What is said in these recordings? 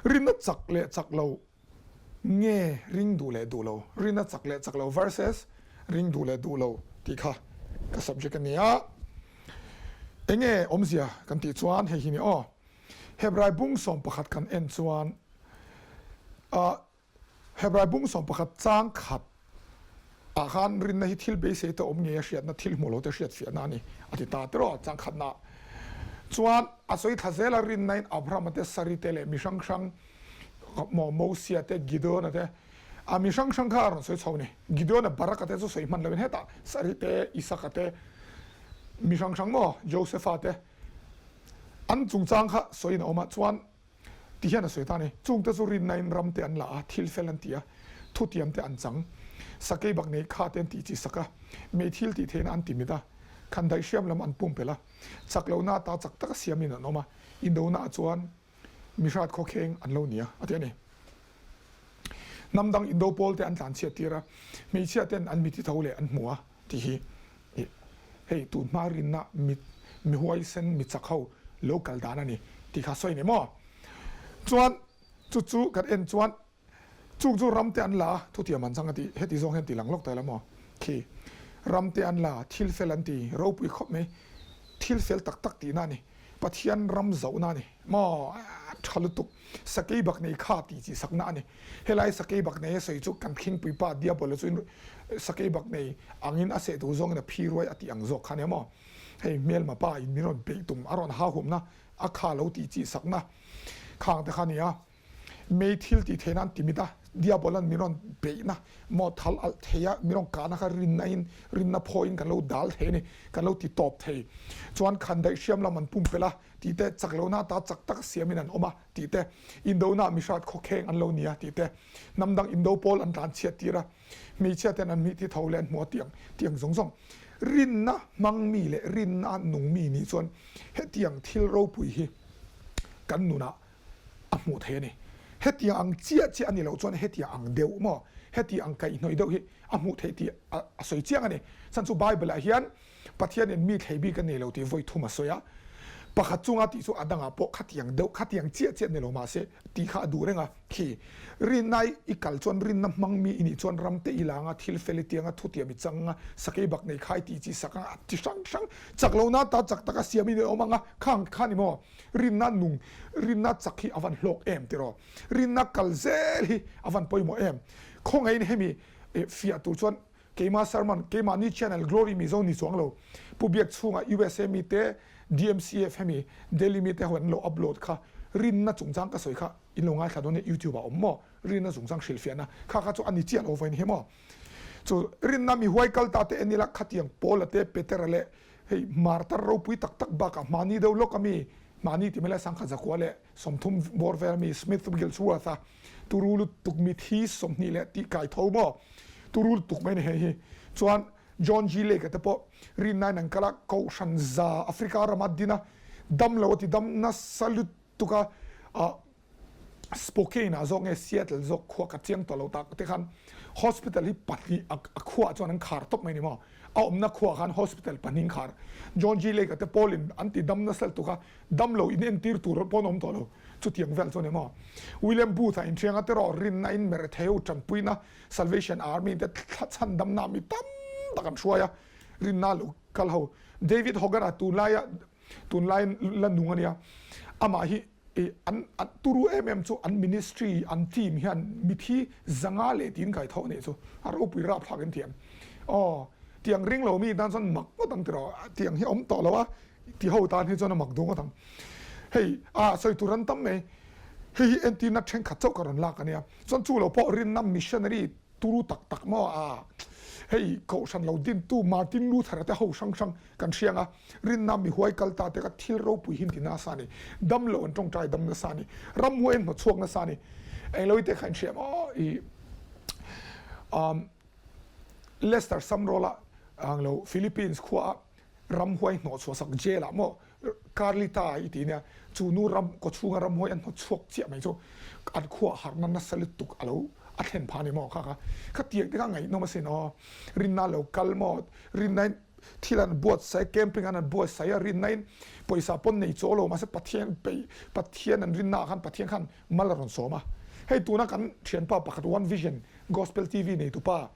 Rinna chak leh chak lo nge ring duh leh duh lo? Rinna chak leh chak lo versus ring duh leh duh lo tih kha ka subject a ni a. Enge awmzia kan tih chuan hei hi ni aw. Hebrai bung 11 kan en chuan ah Hebrai bung 11 chang khat ah khan rinna hi thil beisei te awm ngei a hriatna thil hmuh lo te hriat fiahna a ni a ti ta tiraw chang khatna chuan a sawi thla zel a rinna in Abrahama te Sari te leh mi hrang hrang maw Mosia te Gideona te a mi hrang hrang kha a rawn sawi chho a ni Gideona Baraka te chu sawi hman lo in hetah Sari te Isaka te mi hrang hrang maw Josepha te an chungchang kha sawiin a awm a chuan Ti hian a sawi ta a ni. Chungte chu rinnain ram te an la a, thil fel an ti a, thutiam te an chang. Sakei bak nei kha te an tih chi sak a, mei thil tih theihna an ti mit a, khandaih hriam lam an pumpelh a, chak lohna ata chak taka siamin an awm a, indonaah chuan mi hrat khawkheng an lo ni a, a ti a ni. Hnam dang indo pawl te an tlanchhiat tir a, hmeichhia ten an miti tho leh an hmu a, tih hi hei tun hma rinna mi mi huaisen mi chak ho lo kal dan a ni tih kha sawi ni maw? Chuan chu chu kan en chuan chung chu ram te an la a, thutiam an chang a tih heti zawng hian ti lang lawk ta ila maw? Khi ram te an la, thil fel an ti ropui khawp mai, thil fel tak tak tihna a ni, Pathian ram zauhna a ni maw? A tha lutuk. Sakei bak nei kha tih chi sakna a ni. Helai sakei bak nei a sawi chu kan khingpui pa Diabola chuin sakei bak nei angin a seh tur zawngin a phi ruai a tih ang zawk kha nia maw? Hei hmelma pa in min rawn peih tum a rawn ha humna a kha lo tih chi sakna khang te kha nia. Mei thil tih theihna an ti mit a, Diabola'n min rawn beihna maw thal alh thei a, min rawn kahna kha rinna in rinna phawiin kan lo dal thei a ni, kan lo ti tawp thei. Chuan khandaih hriam lam an pumpelh a. tih te, chak lohna ata chak taka siamin an awm a tih te, indona mihrat khawkheng an lo ni a tih te, hnam dang indo pawl an tlan chhiat tir a, hmeichhia ten an mihti tho leh an hmu a tiang tiang zawng zawng. Rinna hmang mi leh rinna nung mi nih chuan hetiang thil ropui hi kan nunah a hmuh theih a ni. Hetiang ang chiah chiah a ni loh chuan hetiang ang deuh maw, hetiang ang kaihhnawih deuh hi a hmuh theih tih a sawi chiang a ni. Chhan chu Bible-ah hian Pathianin mi thlei bik a nei lo tih vawi thum a sawi a, pakhat chunga tih chu a dangah pawh khatiang deuh, khatiang chiah chiah ni lo mahse tih kha a duh reng a. Khi rinna i kal chuan rinna hmang mi i nih chuan ram te i lang a, thil fel i tiang a, thutiam i chang a, sakei bak nei khai tih chi sak a, ti hrang hrang chak lo na ta chak taka siam in i awm ang a, khang kha ni maw? Rinna nung, rinna chak hi a van hlawk em tiraw? Rinna kal zel hi a van pawimawh em? Khawngaihin hemi fiah tur chuan Keimah sermon, keimahni channel Glory Mizo ni chuang lo. Pu Biak chhunga USA mi te, DMCF hemi Delhi mi te ho an lo upload kha rinna chungchang ka sawi kha in lo ngaithla dawn nia YouTube ah awm maw? Rinna chungchang hrilhfiahna kha kha chu a ni chiah lo vawiin hi maw? Chu rinna mi huai kal ta te en ila khatiang Paula te Petera leh hei martar ropui tak tak bakah hmani deuh lawk ami hmani ti mai lai sangkhat zakua leh 30 bawr vel ami Smith Wigglesworth a turu lutuk mithi 20 leh tih kai tho maw turu lutuk mai ni hei hi chuan John G Lake te pawh rinnain an kal a kohhran za Africa rama din a dam lo a ti dam nasa lutuk a ah Spokane ah zawk nge Seattle zawk khua ka chiang tawh lo tak te khan hospital hi pahnih a khuaah chuan an khar tawp mai ni maw a awmna khuaah khan hospital pahnih an khar John G Lake te pawlin an ti dam nasa lutuk a dam lo in entir tur pawh an awm tawh lo chutiang vel chu a ni maw William Booth ah inthianga te rawh rinna in meretheu tanpuina Salvation Army te thla chhan damna mi tam tak an hruai a rinna lo kal ho David Hogan-a tunlaia tunlai la nung a nia amah hi i an an turu em em chu an ministry an team hian mithi zanga leh tiin kai tho a nih chu a ropui rapthlak in thiam aw tiang ring lo mi tan chuan mak ngawt ang tiraw tiang hi a awm tawh lo a ti ho tan hi chuan a mak duh ngawt ang hei a sawi tur an tam mai hei hi entirna thenkhat chauh ka rawn lak a nia chuan chu lo pawh rinna missionary turu tak tak maw a hei kohhran lo dintu Martin Luther a te ho hrang hrang kan hriang a rinna mi huai kal ta te kha thil ropui hin ti nasa a ni dam lo an tawngtai dam nasa a ni ram huai an hnawtchhuak nasa a ni englo i te kha in hria maw i um Lester Samrola ang lo Philippines khua a ramhuai hnawhchhuah sak jail ah maw Carlita i ti nia chu nu ram kaw chhunga ramhuai an hnawtchhuak chiah mai chu an khuah harhna nasa lutuk a lo a thlen phah a ni maw kha kha kha tiang te kha ngaihnawm asin aw rinna lo kal maw rinna in. Thil an buatsaih, camping an an buatsaih a, rinna in pawisa pawn nei chaw lo mahse Pathian peih, Pathian an rinna ah khan Pathian khan mal a rawn sawm a. Hei tuna kan thianpa pakhat One Vision Gospel TV neitupa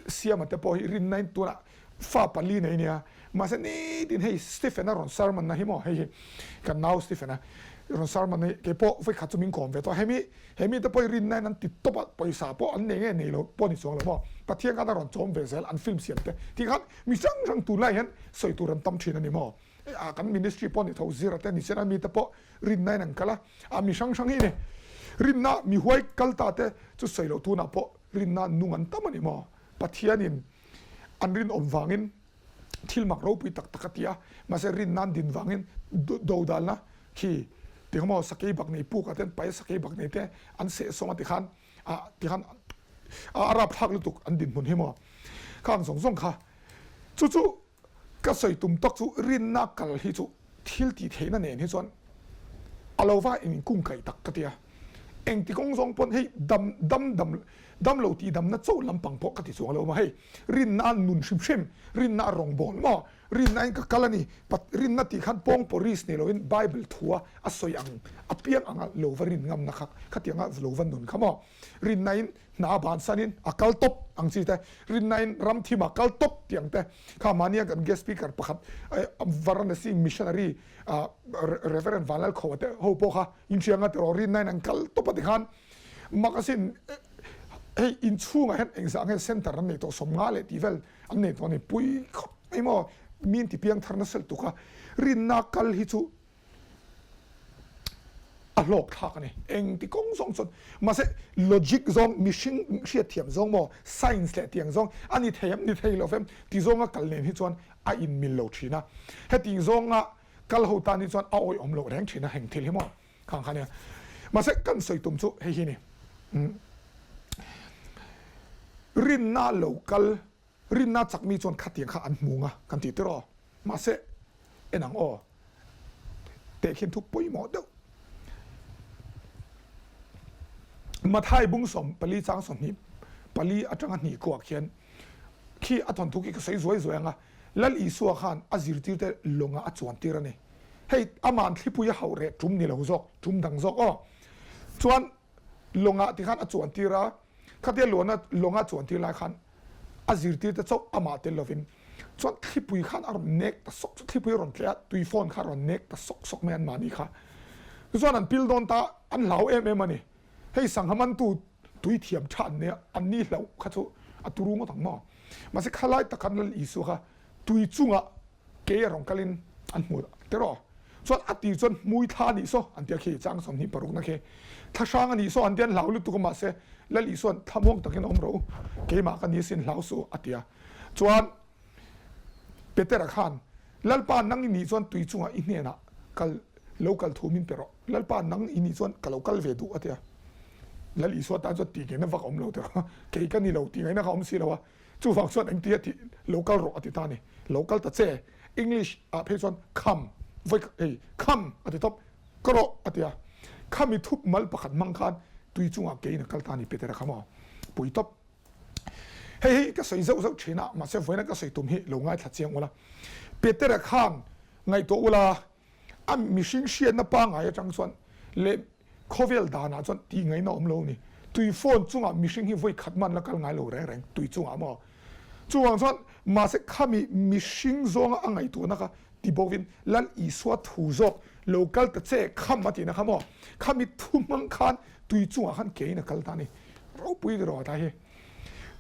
Siama te pawh hi rinna in tunah fa pali nei nia, mahse nitin hei Stephen-a rawn sermon na hi maw hei hi kan nau Stephen-a rawn sermon na hi keipawh vawikhat chu min kawm ve tawh a, hemi He mite pawh hi rinna in an ti tawp a, pawisa pawh an nei nge nei lo pawh ni chuang lo maw? Pathian khan a rawn chawm ve zel an film siam te tih khan mi hrang hrang tunlai hian sawi tur an tam thin a ni maw? A kan ministry pawh ni tho zira te ni sen a mite pawh rinna in an kal a, a mi hrang hrang hi ni rinna mi huai kal ta te chu sawi loh tunah pawh rinna nung an tam a ni maw? Pathian in an rinawm vangin thil mak ropui tak tak a ti a, mahse rinna an din vangin dodalna khi ti maw sakei bak nei puk ah ten pai sakei bak nei te an seh sawng a ti khan ah ti khan a rapthlak lutuk an dinhmun hi maw khang zawng zawng kha chu chu ka sawi tum tak chu rinna kal hi chu thil tih theihna nen hi chuan a lo va in kungkaih tak ka ti a. Engti kawng zawng pawn hei dam dam dam dam lo tih damna chauh lampang pawh ka ti chuang lo maw hei rinna a nun hrim hrim rinna a rawngbâwl maw rinna in ka kal a ni pat rinna tih khan pawng pawris nei loin bible thua a sawi ang a piang anga lo va rin ngamna kha khatianga lo va nun kha maw rinna in hna bansan in a kal tawp ang chi te rinna in ram thim a kal tawp tih ang te kha mahnia kan guest speaker pakhat Varanasi missionary Reverend Vanlalkhawa te ho pawh kha Inhrianga tiraw rinna in an kal tawp a tikhan mak asin hei inchhungah hian engzah nge center an nei tawh sawmnga leh tih vel an nei tawh a ni pui khawp mai maw mi in ti piang thar nasa lutuk a rinna kal hi chu a hlawk thlak a ni engti kawng zawng chuan mahse logic zawng mihring hriatthiam zawng maw science leh tiang zawng a ni thei em ni thei lo vem ti zawnga kal nen hi chuan a inmil lo thin a heti zawnga Kal ho tan hi chuan a awihawm loh reng thin a heng thil hi maw khang kha nia. Mahse kan sawi tum chu hei hi ni. Rinna lo kal, rinna chak mi chuan khatiang kha an hmu nga kan tih tir aw. Mahse en ang aw, tehkhin thu pawimawh deuh. Mathai bung 14 chang 24 atanga hnih kuah khian khi a thawnthu khi ka sawi zuai zuai ang a. Lal Isua khan a zirtirte lawngah a chuantir a ni. Hei ama'n thlipui a hauh reh tum ni lo zawk, tum dang zawk aw. Chuan lawngah tikhan a chuantir a, khatia luana lawnga a chuantir lai khan a zirtirte chauh amah tel lovin chuan thlipui khan a rawn nek ta sawk sawk, thlipui a rawn tleh a, tui phone kha a rawn nek ta sawk sawk mai anmahni kha. Tichuan an pil dawn ta, an hlau em em a ni. Hei sangha mantu tui thiam tha an nia, an ni hlauh kha chu a turu ngawt ang maw? Mahse khalai tak khan Lal Isua kha tui chungah kei a rawn kalin an hmu tiraw? Chuan a tir chuan hmui thla a nih saw an tia khi chang 26 na khi thla hrang a nih saw an tia an hlau lutuk a mahse Lal Isua'n thlamuang takin awm rawh u keimah ka ni sin hlau suh a tia. Chuan Petera khan Lalpa nang i nih chuan tui chungah i hnenah kal lo kal thu min pe rawh. Lalpa nang i nih chuan ka lo kal ve duh a ti a. Lal Isua tan chuan tih ngaihna vak a awm lo tiraw. Kei ka ni lo tih ngaihna kha a awm si lo a. Chuvang chuan engtia tih lo kal rawh a ti ta a ni. Lo kal ta che. English ah phei chuan come vawi hei come a ti tawp. Ka rawh a ti a. Khami thup mal pakhat hmang khan tui chungah keiin a kal ta a ni Petera kha maw. Pui tawp. Hei hi ka sawi zauh zauh thin a, mahse vawiina ka sawi tum hi lo ngaithla chiang ula. Petera khan ngaihtuah ula, a mihring hriatna pangngai atang chuan leh khawvel danah chuan tih ngaihna awm lo a ni. Tui phone chungah mihring hi vawi khat man la kal ngai lo reng reng tui chungah maw? Chuvang chuan mahse khami mihring zawnga a ngaihtuahna kha ti bawkin Lal Isua thu zawk lo kal ta che kham a tihna kha maw? Khami thu hmang khan tui chungah khan keiin a kal ta a ni. Ropui rawh a ta hi.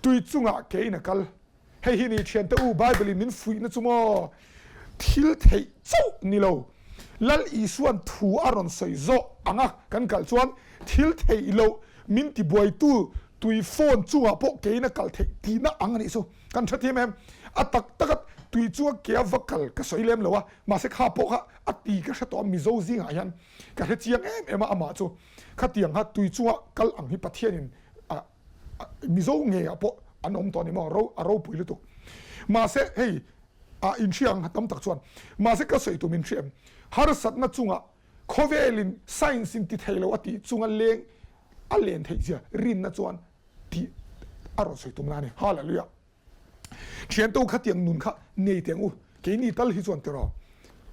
Tui chungah keiin a kal. Hei hi ni thiante u Bible in min fuihna chu maw thil theih chauh ni lo. Lal Isua'n thu a rawn sawi zawh ang a kan kal chuan thil theih loh min tibuaitu tui phone chungah pawh keiin a kal theih tihna ang a nih chu. Kan hre thiam em? A tak taka tui chunga ke a va kal ka sawi lem lo a, mahse kha pawh kha a ti ka hre tawh a Mizo zingah hian ka hre chiang em em a amah chu khatiang kha tui chunga kal ang hi Pathianin a Mizo ngeiah pawh an awm tawh a ni maw, ro a ropui lutuk. Mahse hei ah inhria ang tam tak chuan mahse ka sawi tum inhria em, harsatna chungah khawvelin science in ti thei lo a tih chunga leng a len theih zia rinna chuan tih a rawn sawi tum na a ni. Hallelujah. Thian to khatiang nun kha nei teng u. Keini tal hi chuan tiraw.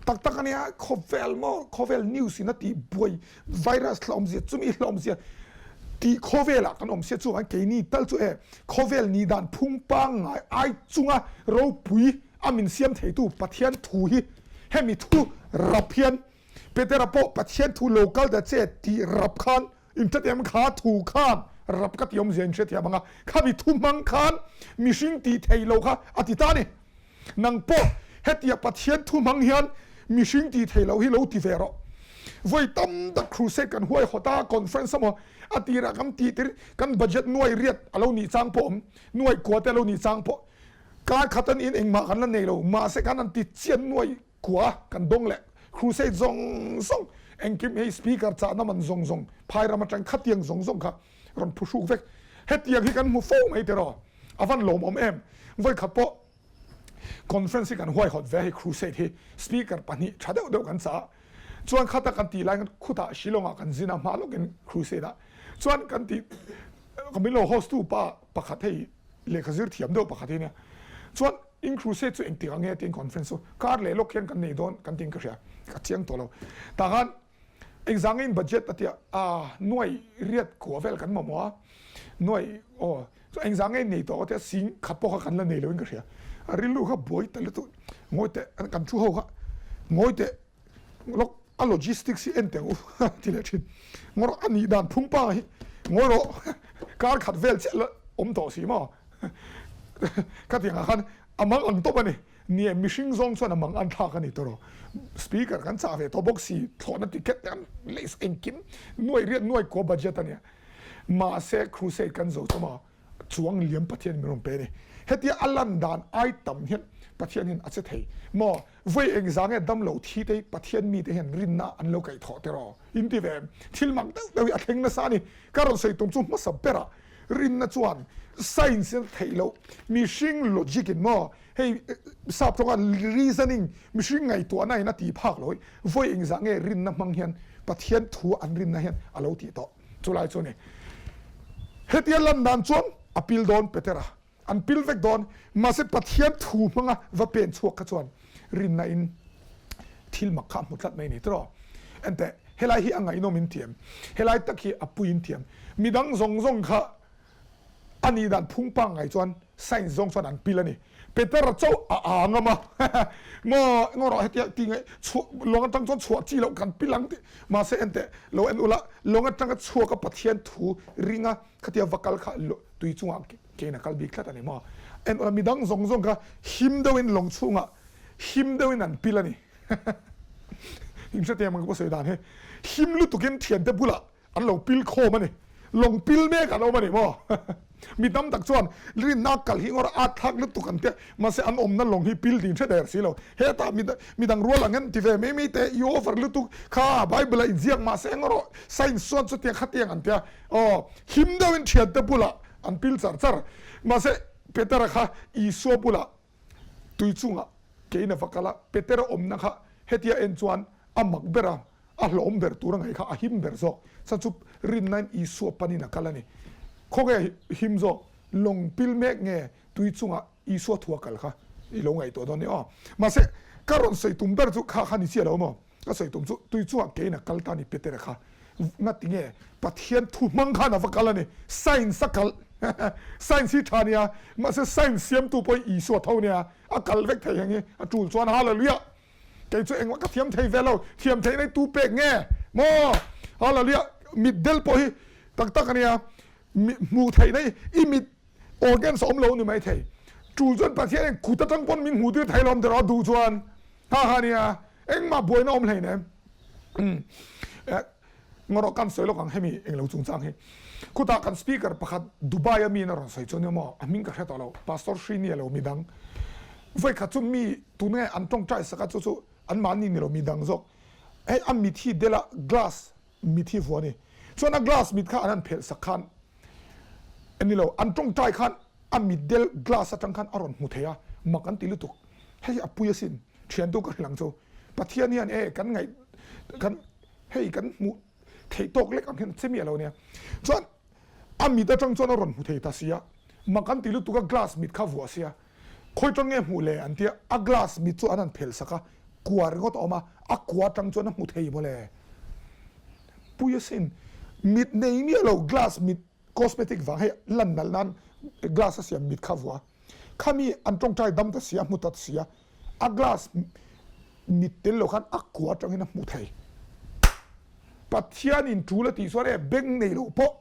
Tak tak ania khawvel maw khawvel news in a tih buai virus hlawm zia chumi hlawm zia tih khawvel ah kan awm sia chuvang keini tal chu e khawvel nih dan phung pangngai ai chunga ropui a min siam theitu Pathian thu hi hemi thu rap hian Petera pawh Pathian thu lo kal ta che tih rap khan inhrethiam kha thu khan rap ka ti awmzia inhrethiam anga khami thu hmang khan mihring tih theih loh kha a ti ta a ni. Nang pawh hetia Pathian thu hmang hian mihring tih theih loh hi lo ti ve rawh. Vawi tam tak crusade kan huai hawt a, conference emaw a tirah kan tih tir kan budget nuai riat a lo nih chang pawh awm, nuai kua te a lo nih chang pawh kar khat an in engmah kan la nei lo mahse khan an ti chian nuai Khua kan dawng leh crusade zawng zawng engkim hei speaker chahna man zawng zawng phai ram atang khatiang zawng zawng kha rawn phu hruk vek. Hetiang hi kan hmu fo mai tiraw a van lawmawm em. Vawikhat pawh conference hi kan huaihawt ve hei crusade hi speaker pahnih tha deuh deuh kan chah a chuan khata kan tih lai khan khutah Shillong ah kan zin a hma lawkin crusade ah chuan kan tih ka min lo host tu pa pakhat hei lehkha zir thiam deuh pakhat hi nia chuan In crusade chu engtik ang nge tiin conference chu kar leh lawk hian kan nei dawn kan tiin ka hria, ka chiang tawh lo. Tah khan engzang in budget a tia ah nuai riat kua vel kan mamawh a, nuai aw chu engzang nge in nei tawh ka tia sing khat pawh kha kan la nei lo in ka hria. A rilru kha buai ta lutuk ngawi teh kan thu ho kha ngawi teh lawk a logistics hi en teh ang u ti leh thin. Ngawi rawh a nih dan phung pa hi ngawi rawh kar khat vel chiah la awm tawh si maw. Khatiang ah khan a mang ang tawp a ni. Nia mihring zawng chuan a mang an thlak a ni tawh rawh. Speaker kan chah ve tawh bawk si, thlawhna ticket te an lei engkim nuai riat nuai kua budget a nia. Mahse crusade kan zo chawm a, chuang liam Pathian min rawn pe a ni. Hetia a lan dan ai tam hian Pathian hian a che thei maw? Vawi engzah nge damlo thi te hi Pathian mite hian rinna an lo kaihthawh tiraw? In ti ve em? Thil mak deuh deuh hi a thleng nasa a ni. Ka rawn sawi tum chu hmasa berah rinna chuan science in a theih loh, mihring logic in maw hei sap tawnga reasoning mihring ngaihtuahna in a tih phak lo hi vawi engzah nge rinna hmang hian Pathian thu an rinna hian a lo tih tawh chulai chu a ni. Hetia lan dan chuan a pil dawn Petera an pil vek dawn mahse Pathian thu hmanga va pen chhuak kha chuan rinna in thil mak kha a hmu tlat mai a ni tiraw? Enteh, helai hi a ngaihnawm in thiam, helai tak hi a pui in thiam, midang zawng zawng kha a nih dan phung pangngai chuan science zawng chuan an pil a ni. Petera chauh a a ngam a, maw ngaw rawh hetiang ti ngaih chhuah lawng atang chuan chhuah chi loh kan pil ang tih mahse enteh lo en ula lawng atanga chhuak a Pathian thu ringa khatia va kal kha tui chungah kein a kal bik tlat a ni maw? En ula midang zawng zawng kha him deuhin lawng chhungah him deuhin an pil a ni. In hrethiam ang ka sawi dan hi. Him lutukin thiante bulah an lo pil khawm a ni. Lawng pil mek an awm a ni maw? Mi tam tak chuan rinna kal hi ngawr a at thlak lutuk an tia, mahse an awmna lawng hi pil din hre der si lo. Hetah midang rual ang en ti ve mai mai te i over lutuk kha Bible ah inziak mahse engawr rawh science chuan chutiang khatiang an tia. Aw, him deuhin thiante bulah an pil char char. Mahse Petera kha Isua bulah tui chungah kein a va kal a, Petera awmna kha hetia en chuan a mak ber a, a hlawm ber tur a ngaih kha a him ber zawk. Chhan chu rinnain Isua panin a kal a ni. Khawnge him zawk? Lawng pil mek nge tui chungah Isua thu a kal kha i lo ngaihtuah dawn ni aw. Mahse, ka rawn sawi tum ber chu kha kha ni chiah lo maw? Ka sawi tum chu tui chungah kein a kal ta ni Petera kha ngati nge Pathian thu hmang khan a va kal a ni. Science a kal Science hi tha nia mahse science siamtu pawh hi Isua tho nia a kal vek thei heng hi a tul chuan Hallelujah kei chu engmah ka thiam thei ve lo thiam theih nei tu pek nge maw Hallelujah mit del pawh hi tak tak a nia hmuh theih na hi i mit Organs a awm lo ni mai thei. Tul chuan Pathian in kut atang pawn min hmuh tir thei lo awm tiraw duh chuan ha ha nia engmah buaina awm hlei nem. Ngarawh kan sawi lawk ang hemi englo chungchang hi. Khutah kan speaker pakhat Dubai a mi in a rawn sawi chu nia maw a hming ka hre tawh lo Pastor Hrini a lo midang vawikhat chu mi tunge an tawngtai sak a chu chu an mahni ni lo midang zawk hei a mit hi dela glass mit hi vuah a ni. Chuan a glass mit kha an han phelh sak khan ni lo, an tawngtai khan a mit del glass atang khan a rawn hmu thei a, mak an ti lutuk. Hei hi a pui asin, thiantu ka hrilh ang chu. Pathian hian e kan ngaih kan hei kan hmuh theih tawk lek ang hian a che miah lo nia. Chuan a mit atang chuan a rawn hmu thei ta si a, mak an ti lutuk a glass mit kha vuah sia. Khawi tang nge hmuh le an tia, a glass mit chu an han phelh sak a, kua ringawt a awm a, a kua tang chuan a hmu thei maw le. Pui asin, mit nei miah lo glass mit cosmetic vang hei lan nalh nan glass a siam mit kha vua. Khami an tawngtai dam ta sia, hmu ta sia, a glass mit tel lo khan a kua atangin a hmu thei. Pathianin tul a tih chuan e beng nei lo pawh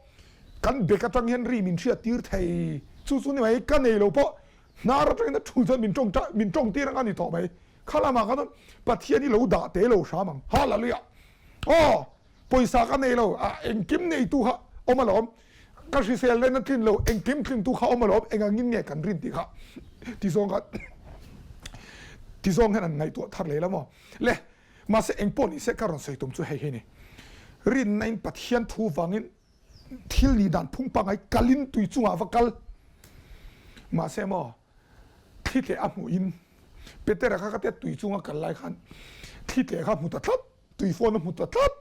kan bek atang hian ri min hriat tir thei. Chu chu ni mai ka nei lo pawh hnar atangin a tul chuan min tawng min tawng tir ang a ni tawh mai. Kha lamah khan Pathian hi lo dah te lo hram ang. Hallelujah! Aw! Pawisa ka nei lo, a engkim neitu kha awm alawm, ka hrisel nen a tlin lo, engkim tlintu kha awm alawm, eng angin nge kan rin tih kha ti zawng kha ti zawng hian an ngaihtuah thar leh la maw? Le, mahse eng pawh ni se ka rawn sawi tum chu hei hi ni, rinna in Pathian thu vangin thil nih dan phung pangai kalin tui chungah va kal, mahse maw thli tleh a hmuh in Petera kha ka tia tui chunga kal lai khan thli tleh kha hmu ta tlat. Tui phone a hmu ta tlat.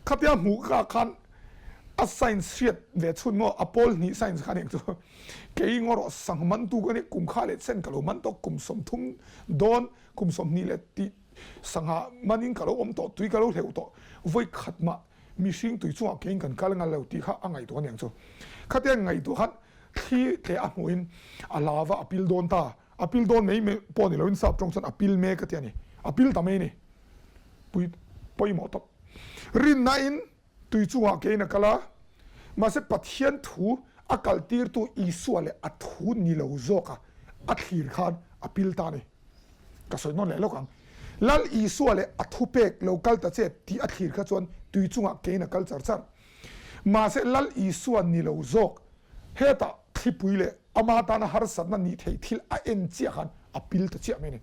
Khatia hmuh kha khan a science hriat ve chhun maw a pawl hnih science kha aniang chu kei ngaw rawh sang man tu ka nia kum kha leh chen ka lo man tawh kum 30 dawn kum 20 leh tih sangha man in ka lo awm tawh tui ka lo hleuh tawh vawi khat mah mihring tui chungah keiin kan kal ngal lo tih kha a ngaihtuah aniang chu. Khatia ngaihtuah khan thli tleh a hmuh in a lava a pil dawn ta A pil dawn mai mai pawh ni loin sap tawng chuan a pil mek a ti a ni. A pil ta mai a ni. Pui pawimawh tawp. Rinnain tui chungah kein a kal a, mahse Pathian thu a kaltirtu Isua leh a thu ni lo zawka a thlir khan a pil ta a ni. Ka sawi nawn leh lawk ang. Lal Isua leh a thupek lo kal ta che tih a thlir kha chuan tui chungah kein a kal char char. Mahse Lal Isua ni lo zawk hetah thlipui leh ama tana harsatna nih theih thil a en chiah khan a pil ta chiah mai a ni.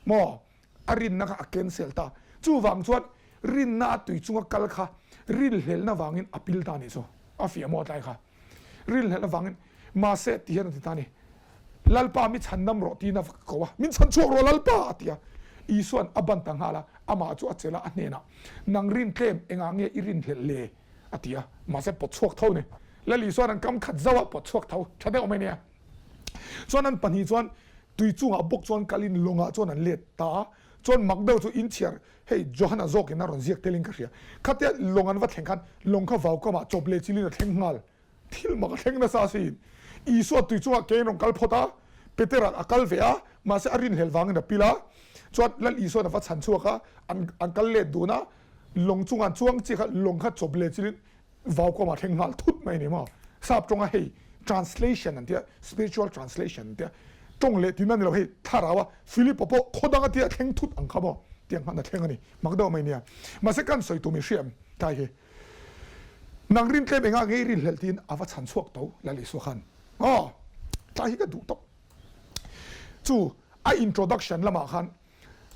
Maw? A rinna kha a cancel ta. Chuvang chuan rinna a tui chunga kal kha rinhlelhna vangin a pil ta a nih chu. A fiah maw tlai kha? Rinhlelhna vangin mahse ti hian a ti ta a ni. Lalpa mi chhandam rawh tiin a ko a, min chhan chhuak rawh Lalpa a ti a. Isua'n a ban ta nghal a, amah chu a chelh a, a hnenah, Nang rin tlem, engah nge i rinhlelh le? a ti a, mahse pawt chhuak tho ni. Lal Isua'n an kam khat zauh a, pawt chhuak tho, tha deuh mai nia. Chuan an pahnih chuan tui chungah bawk chuan kalin lawngah chuan an let ta a, chuan mak deuh chu inchhiar, hei Johana zawkin a rawn ziak telin ka hria. Khatia lawng an va thleng khan lawng kha vaukamah chawp leh chilin a thleng nghal. Thil mak a thleng nasa asin. Isua tui chungah kein rawn kal phawt a, Petera a kal ve a, mahse a rinhlelh vangin a pil a. Chuan Lal Isua'n a va chhan chhuak a, an an kal let dun a, lawng chungah an chuang chiah kha lawng kha chawp leh chilin vaukamah a thleng nghal thut mai a ni maw. Sap tawnga hei translation an tia, spiritual translation an tia, tawng leh tihna a ni lo hei thlarau a Philip-a pawh khaw danga tia thleng thut ang kha maw tiang khan a thleng a ni. Mak deuh mai nia. Mahse kan sawi tum i hriam tlai hi. Nang rin tlem engah ngei rinhlelh tiin a va chhan chhuak to Lal Isua khan. Aw, tlai hi ka duh tawp. Chu a introduction lamah khan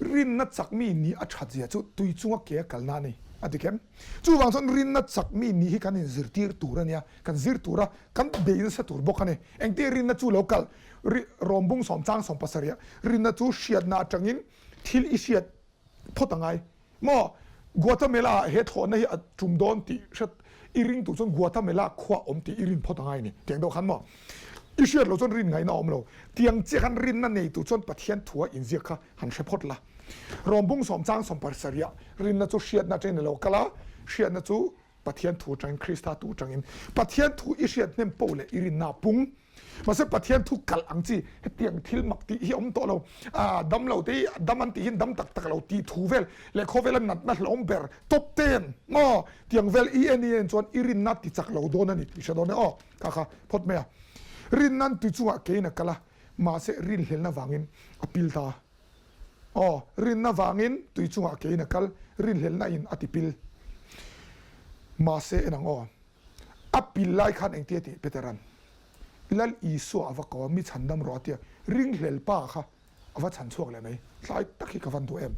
rinna chak mi nih a that zia chu tui chunga ke a kalna a ni a ti khem. Chuvang chuan rinna chak mi nih hi kan inzirtir tur a nia, kan zir tur a, kan bei nasa tur bawk a ni. Engtin rinna chu lo kal ri rawmbung sawm chang sawm pasarih ah rinna chu hriatna atangin thil i hriat phawt a ngai. Maw? Guatemala ah he thlawhna hi a tum dawn tih hriat i ring tur chuan Guatemala khua awm tih i rin phawt a ngai a ni. Tiang deuh khan maw? I hriat loh chuan rin ngaihna a awm lo. Tiang chiah khan rinna nei tur chuan Pathian thua inziak kha han hre phawt la. Rawmbung sawm chang sawm pasarih ah rinna chu hriatna atangin a lo kal a, hriatna chu Pathian thu atangin Krista tu atangin. Pathian thu i hriat hnem poh leh i rinna a pung. Mahse Pathian thu kalh ang chi hetiang thil mak tih hi a awm tawh lo. Aa dam lo te hi dam an tih hian dam tak tak lo tih thu vel leh khawvela natna hlawm ber top ten maw tiang vel i en i en chuan i rinna ti chak lo dawn a ni tih hre dawn e aw kha kha phawt mai a. Rinna tui chungah keiin a kal a mahse rinhlelna vangin a pil ta. Aw rinna vangin tui chungah keiin a kal rinhlelna in a ti pil. Mahse en ang aw. A pil lai khan engtia tih Peteran Lal Isua a va ko a, mi chhandam rawh a tia, ringhlel pa kha a va chhan chhuak leh mai. Tlai tak hi ka van duh em.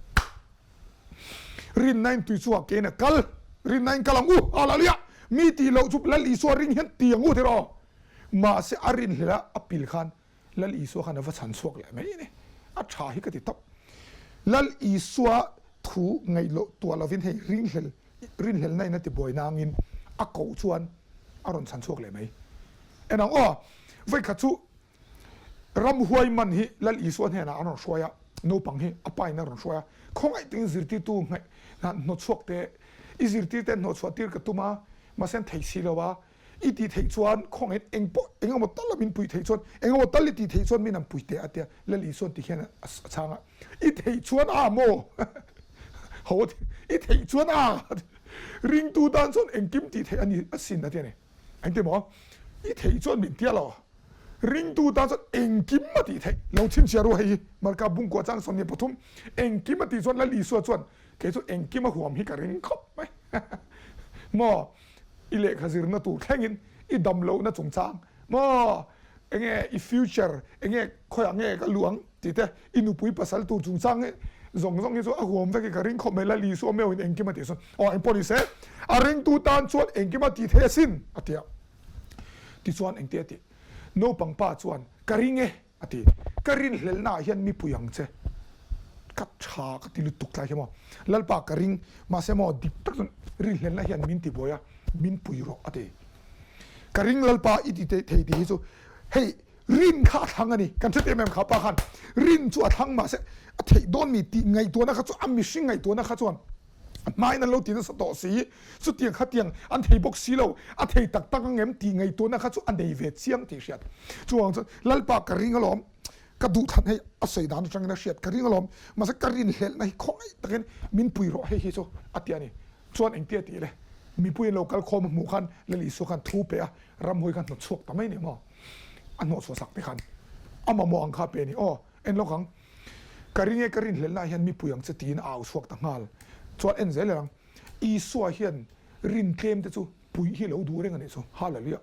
Rinnain tui chungah kein a kal, rinnain kal ang u, Hallelujah! Mi tih loh chu Lal Isua ring hian ti ang u ti rawh. Mahse a rinhlel a, a pil khan Lal Isua khan a va chhan chhuak leh mai a ni. A tha hi ka ti tawp. Lal Isua thu ngaih loh tuah lovin hei ringhlel rinhlelna in a ti buai nangin a koh chuan a rawn chhan chhuak leh mai. En ang aw, vawikhat chu. Ramhuai man hi Lal Isua hnenah an rawn hruai a, naupang hi a pa in a rawn hruai a, khawngaih takin zirtirtu ngaih hnawchhuak te, i zirtirte hnawhchhuah tir ka tum a, mahse an thei si lo a, i tih theih chuan khawngaih eng pawh eng emaw tal a min puih theih chuan eng emaw tal i tih theih chuan min an pui teh a tia Lal Isuan ti hian a chhang a, i theih chuan a maw? Ho a ti, i theih chuan a ringtu tan chuan engkim tih theih a ni asin a ti a ni. Engti maw? I theih chuan min tia lo. Ringtu tan chuan engkim a tih theih lo chhinchhiah ru hei hi Marka bungkua chang 23 engkim a tih chuan Lal Isua chuan kei chu engkim a huam hi ka ring khawp mai maw i lehkha zirna tur thlengin i dam lohna chungchang maw enge i future enge khawiah nge ka luh ang tih te i nupui pasal tur chungchang hi zawng zawng hi chu a huam vek i ka ring khawp mai Lal Isua meuhin engkim a tih chuan aw engpawh ni se a ringtu tan chuan engkim a tih theih asin a ti a. Tichuan engte a tih? Naupang pa chuan, Ka ring e, a ti. Ka rinhlelhna ah hian mi pui ang che. Ka tha ka ti lutuk tlai hi maw. Lalpa ka ring, mahse maw dik tak chuan rinhlelhna hian min ti buai a, min pui rawh, a ti. Ka ring Lalpa i ti thei tih hi chu hei rin kha a thlang a ni. Kan hre em em kha pa khan rin chu a thlang mahse a theih dawn mi tih ngaihtuahna kha chu a mihring ngaihtuahna kha chuan A hmain an lo ti nasa tawh si, chutiang khatiang an thei bawk si lo, a thei tak tak ang em tih ngaihtuahna kha chu a nei ve chiang tih hriat. Chuvang chuan Lalpa ka ring alawm, ka duhthlan hei a sawi dan atangin a hriat ka ring alawm, mahse ka rinhlelhna hi khawngaih takin min pui rawh hei hi chu a ti a ni. Chuan engtia a tih le? Mipui an lo kal khawm a hmuh khan Lal Isua khan thu pe a, ramhawi khan hnawt chhuak ta mai ni maw? A hnawh chhuah sak te khan a mamawh ang kha a pe a ni. Aw, en lawk ang. Ka ring e, ka rinhlelhna ah hian mipui ang che tiin a au chhuak ta nghal. Chuan en zel ang, Isua hian rin tlem te chu puih hi lo duh reng a nih chu. Hallelujah!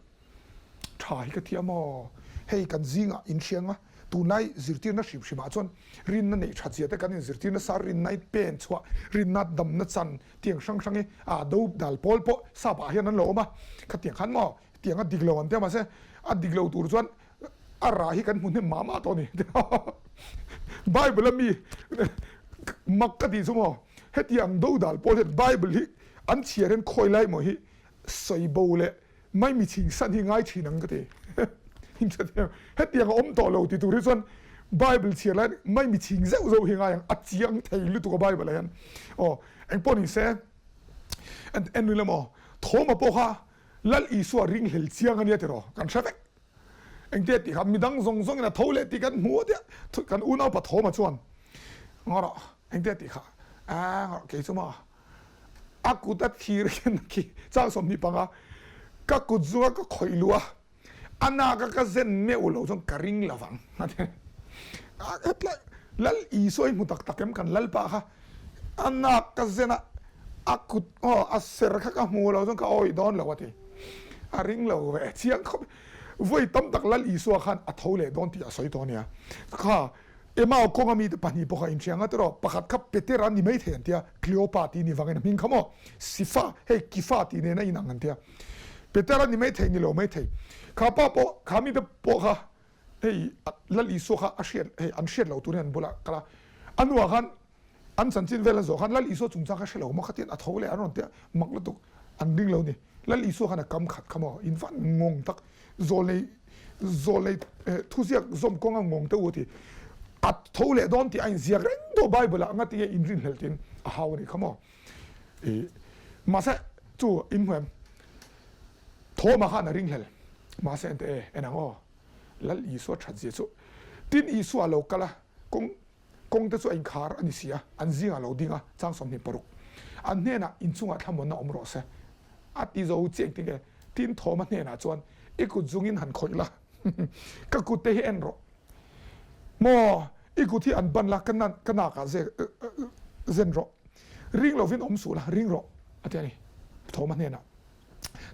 Tha hi ka thiam aw. Hei kan zingah in hriang a, tunlai zirtirna hrim hrimah chuan rinna neih that zia te kan inzirtir nasa, rinna i pen chhuah, rinna damna chan tiang hrang hrang hi a do dal pawl pawh sap ah hian an lo awm a, khatiang khan maw tiang a dik lo an tia mahse a dik lo tur chuan a rah hi kan hmu hnem mah mah tawh a ni. Bible a mi mak ka tih chu maw hetiang dodal pawl hian Bible hi an chhiar hian khawi lai maw hi sawi bo leh mai mi chhing san hi ngai thin ang ka ti. Hetiang a awm tawh lo ti tur hi chuan Bible chhiar lai mai mi chhing zeuh zeuh hi ngai ang a chiang thei lutuk a Bible ah hian. Aw engpawh ni se en ila maw Thawma pawh kha Lal Isua ringhlel chiang a nia tiraw kan hre vek. Engtia tih kha midang zawng zawngin a tho leh tih kan hmu a tia kan unaupa Thawma chuan ngaw rawh engtia tih kha aa ngaw rawh kei chu maw a kut a thir hian khi chang 25 ka kut zunga ka khawih luh a a nak a ka zen meuh lo chuan ka ring lo vang a ti a hetlai Lal Isua hi hmu tak tak em kan Lalpa kha a nak ka zen a a kut aw a ser kha ka hmu lo chuan ka awih dawn lo a ti a ring lo ve chiang khawp vawi tam tak Lal Isua khan a tho leh dawn tih a sawi tawh a nia kha Emau kawnga mite pahnih pawh kha inhriang a tiraw pakhat kha Petera ni mai thei an tia Cleopa tih ni vangin a hming kha maw Sifa hei Kifa tih nen a inang an tia Petera ni mai thei ni lo mai thei kha pa pawh kha mite pawh kha hei Lal Isua kha a hriat hei an hriat lo turin an bulah kal a a hnuah khan An chanchin vel an zawh khan Lal Isua chungchang kha hre lo maw khatin a tho leh an rawn tia mak lutuk an ring lo ni. Lal Isua khan a kam khat kha maw in van ngawng tak zawlnei zawlnei thuziak zawm kawnga ngawng te u a ti. A tho leh dawn tih a inziak reng tawh Bible ah ngatinge in rinhlelh tiin a hau a nih kha maw. I mahse chu in hmu em Thawma khan a ringhlel mahse ente e en ang aw Lal Isua that zia chu tin Isua a lo kal a kawng Kawng te chu a inkhar a ni si a, an zingah lo ding a, chang 26. An hnenah inchungah thlamuanna awm rawh se. A ti zo chiang ti nge? Tin Thawma hnenah chuan, I kut zungin han khawih la, ka kut te hi en rawh. Maw, i kut hi an ban la, ka ka nakah zen rawh. Ring lovin awm suh la, ring rawh, a ti a ni. Thawma hnenah.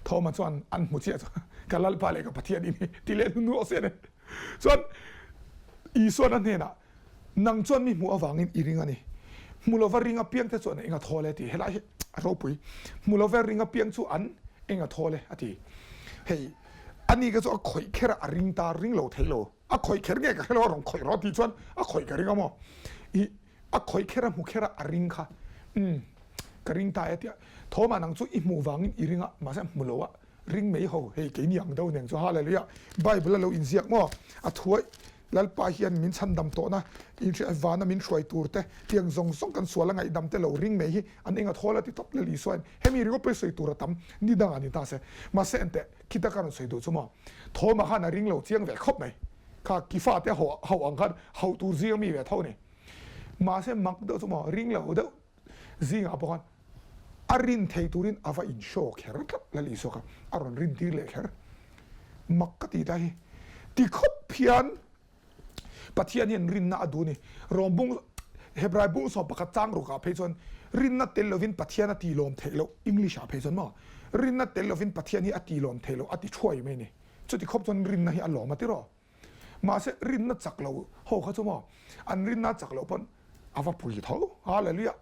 Thawma chuan an hmu chiah chu, Ka Lalpa leh ka Pathian i ni, ti leh hnu rawh se a ni. Chuan Isuan a hnenah, Nang chuan mi hmuh avangin i ring a ni. Hmu lova ring apiang te chuan eng a thawl e ti. Helai hi a ropui. Hmu lova ring apiang chu an eng a thawl e a ti. Hei, ani ka chu a khawih kher a, a ring ta, ring lo thei lo. A khawih kher nge ka hre lo, a rawn khawih rawh a tih chuan a khawih ka ring a maw? I a khawih kher a, hmu kher a, a ring kha. Umm, ka ring ta e tia. Thawmah nang chu i hmuh vangin i ring a, mahse hmu lo a. Ring mai ho, hei keini ang deuh nen chu Hallelujah, Bible a lo inziak maw? A thuai. Lalpa hian min chhandam tawhna, vana min hruai tur te, tiang zawng zawng kan sual a ngaihdam te lo ring mai hi an enga thawl a ti tawp Lal Isua in hemi ringawt pawh hi sawi tur a tam ni dangah ni ta se. Mahse enteh, khita ka rawn sawi duh chu maw, Thawma khan a ring lo chiang ve khawp mai. Kha Kifa te hauh ang khan hauh tur zing ami ve tho ni. Mahse mak deuh chu maw, ring lo deuh zingah pawh khan a rin thei turin a va in show kher tlat Lal Isua kha a rawn rin tir leh kher. Mak ka ti ta hi. Ti khawp hian Pathian hian rinna a duh a ni. Rom bung Hebrai bung sawm pakhat chang rukah phei chuan rinna tel lovin Pathian a ti lawm theih loh, English ah phei chuan maw, rinna tel lovin Pathian hi a ti lawm theih loh a ti thuai mai a ni. Chuti khawp chuan rinna hi a lawm a ti rawh. Mahse rinna chak lo ho kha chu maw an rinna chak loh pawn a va pui tho. Hallelujah!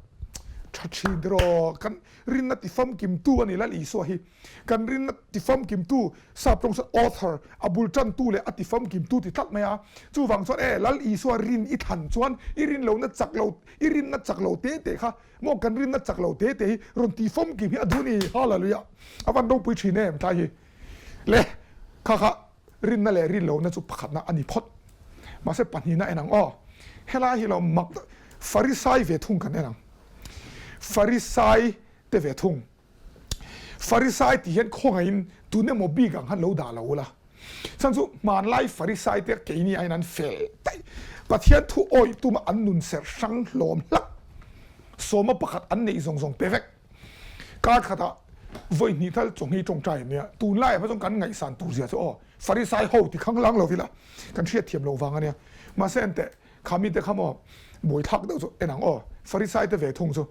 Tha thin tiraw kan rinna ti famkim tu a ni Lal Isua hi. Kan rinna ti famkim tu sap tawng chuan author a bul tan tu leh a ti famkim tu ti tlat mai a. Chuvang chuan e Lal Isua rin i than chuan i rin lohna chak lo i rinna chak lo te te kha maw kan rinna chak lo te te hi rawn ti famkim hi a duh ni. Hallelujah! A van ropui thin em tlai hi le kha kha. Rinna leh rin lohna chu pakhatna a ni phawt. Mahse pahnihna en ang aw. Helai hi lo mak tak Farisai ve thung kan en ang. Farisai te ve thung. Farisai tih hian khawngaihin tun emaw bik ang khan lo dah lo ula. Chhan chu hmanlai Farisai te keini aiin an fel daih. Pathian thu awih tuma an nun serh hrang hlawm hlak. Sawma pakhat an neih zawng zawng pe vek. Kar khatah vawi hnih thal chawhni tawngtai an nia, tunlaiah phei chuan kan ngaihsan tur zia chu aw, Farisai ho ti khang lang lo ila kan hriat thiam loh vang a nia. Mahse enteh, kha mite kha maw buaithlak deuh chu en ang aw, Farisai te ve thung chu.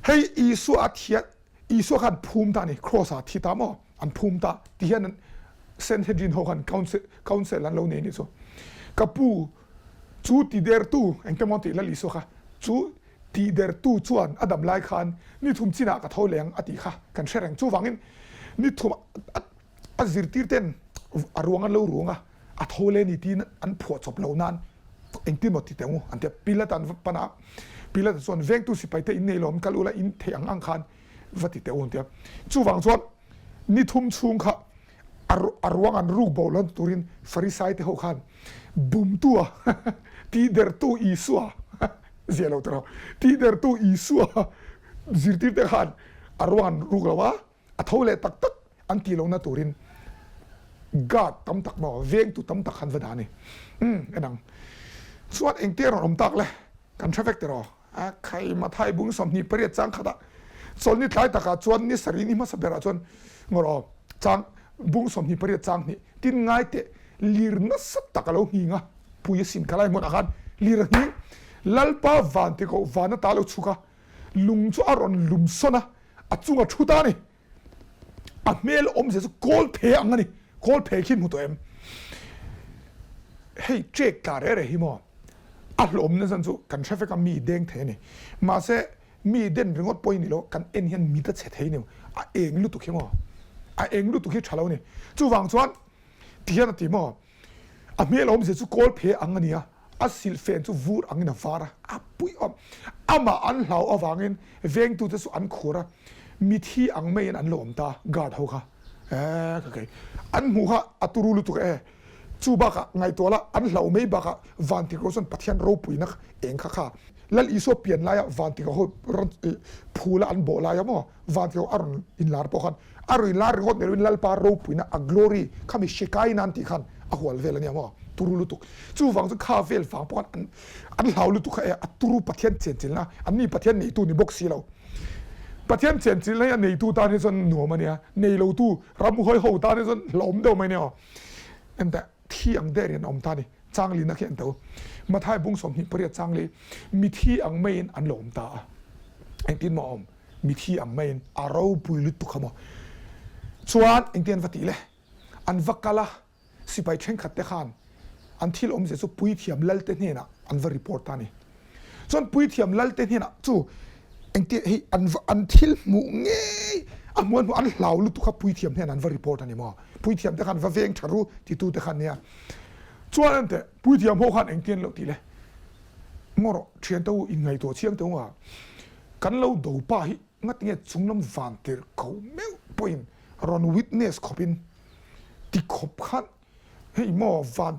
Hei Isua a thiat, Isua khan phum ta a ni, Cross ah a thi ta maw, an phum ta ti hian Sanhedrin ho khan council, council an lo nei nih chu. Ka pu chu ti dertu engte maw tih Lal Isua kha chu Tihdertu chuan a dam lai khan ni thum chinah ka tho leng a tih kha kan hre reng. Chuvangin ni thum a zirtir ten a ruang an lo ruang a, a tho le ni tiin an phuah chawp lo nan engtin maw ti teh u an ti a. Pilate an va pan a, Pilate chuan vengtu sipai te in nei lo an kal ula in theih ang ang khan va ti teh u an ti a. Chuvang chuan ni thum chhung kha a ruang an ruk bo lo turin Farisai te ho khan bumtu a tihdertu Isua zia lo tiraw tihdertu Isua zirtir te khan a ruang an ruk lo a, a tho leh tak tak an tih lohna turin guard tam tak maw vengtu tam tak khan va dah a ni. Umm enang chuan engtia rawn awm tak le kan hre vek tiraw. A khai Mathai bung 28 chang khatah chawlhni tlai takah chuan ni sarih ni hmasa berah chuan ngawr aw chang bung 28 chang hnih tin ngai teh lir nasa tak a lo nghing a pui a sin khalai hmunah khan lir a nghing Lalpa van ti koh van ata lo chhuk a lung chu a rawn lum sawn a a chunga thu ta a ni. A hmel awmzia chu kawl phe ang a ni, kawl phe khi hmu tawh em? Hei trek tla reh reh hi maw a hlawmna zan chu kan hre vek a mi deng thei a ni. Mahse mi den ringawt pawh hi ni lo, kan en hian mit a chhe thei a ni, a eng lutuk hi maw, a eng lutuk hi tha lo a ni. Chuvang chuan ti hian a ti maw. A hmel awmzia chu kawl phe ang a ni a, a silhfen chu vur angin a var a, a pui awm. Amah an hlau avangin vengtute chu an khur a, mithi ang maiin an lo awm ta, guard ho kha. Eeh ka kei. An hmuh kha a turu lutuk e. Chu bakah ngaihtuah la, an hlau mai bakah Vantikro chuan Pathian ropuina eng kha kha Lal Isua pian laia Vantikro ho rawn phula an bawh laia maw Vantikro a rawn inlar pawh khan A rawn inlar ringawt ni loin Lalpa ropuina a glory kha mi hre kai nan tih khan a hual vel a nia maw? Turu lutuk. Chuvang chu kha vel vang pawh khan an an hlau lutuk kha e a turu Pathian chenchilna an ni Pathian neitu ni bawk si lo. Pathian chenchilna hi a neitu tan hi chuan nuam a nia, nei lotu ramhuai ho tan hi chuan hlauhawm deuh mai a nia aw. Enteh thi ang der in a awm ta a ni. Changlina khi an to. Mathai bung 28 changli mithi ang maiin an lo awm ta a. Engtin maw a awm? Mithi ang maiin a ropui lutuk kha maw. Chuan engtin an va tih le? An va kal a, sipai thenkhat te khan an thil awmzia chu puithiam lal te hnenah an va report ta a ni. Chuan puithiam lal te hnenah chu engtin hei an va an thil hmuh ngei a hmuh an hmuh an hlau lutuk kha puithiam hnenah an va report a ni maw. Puithiam te khan va veng tha ru titu te khan nia. Chuan an teh puithiam ho khan engtin an lo tih le? Ngaw rawh thiante u inngaihtuah chiang teh unga Kan lo do pa hi ngatinge chunglam van tirh ko meuh pawhin rawn witness khawpin ti khawp khan hei maw van.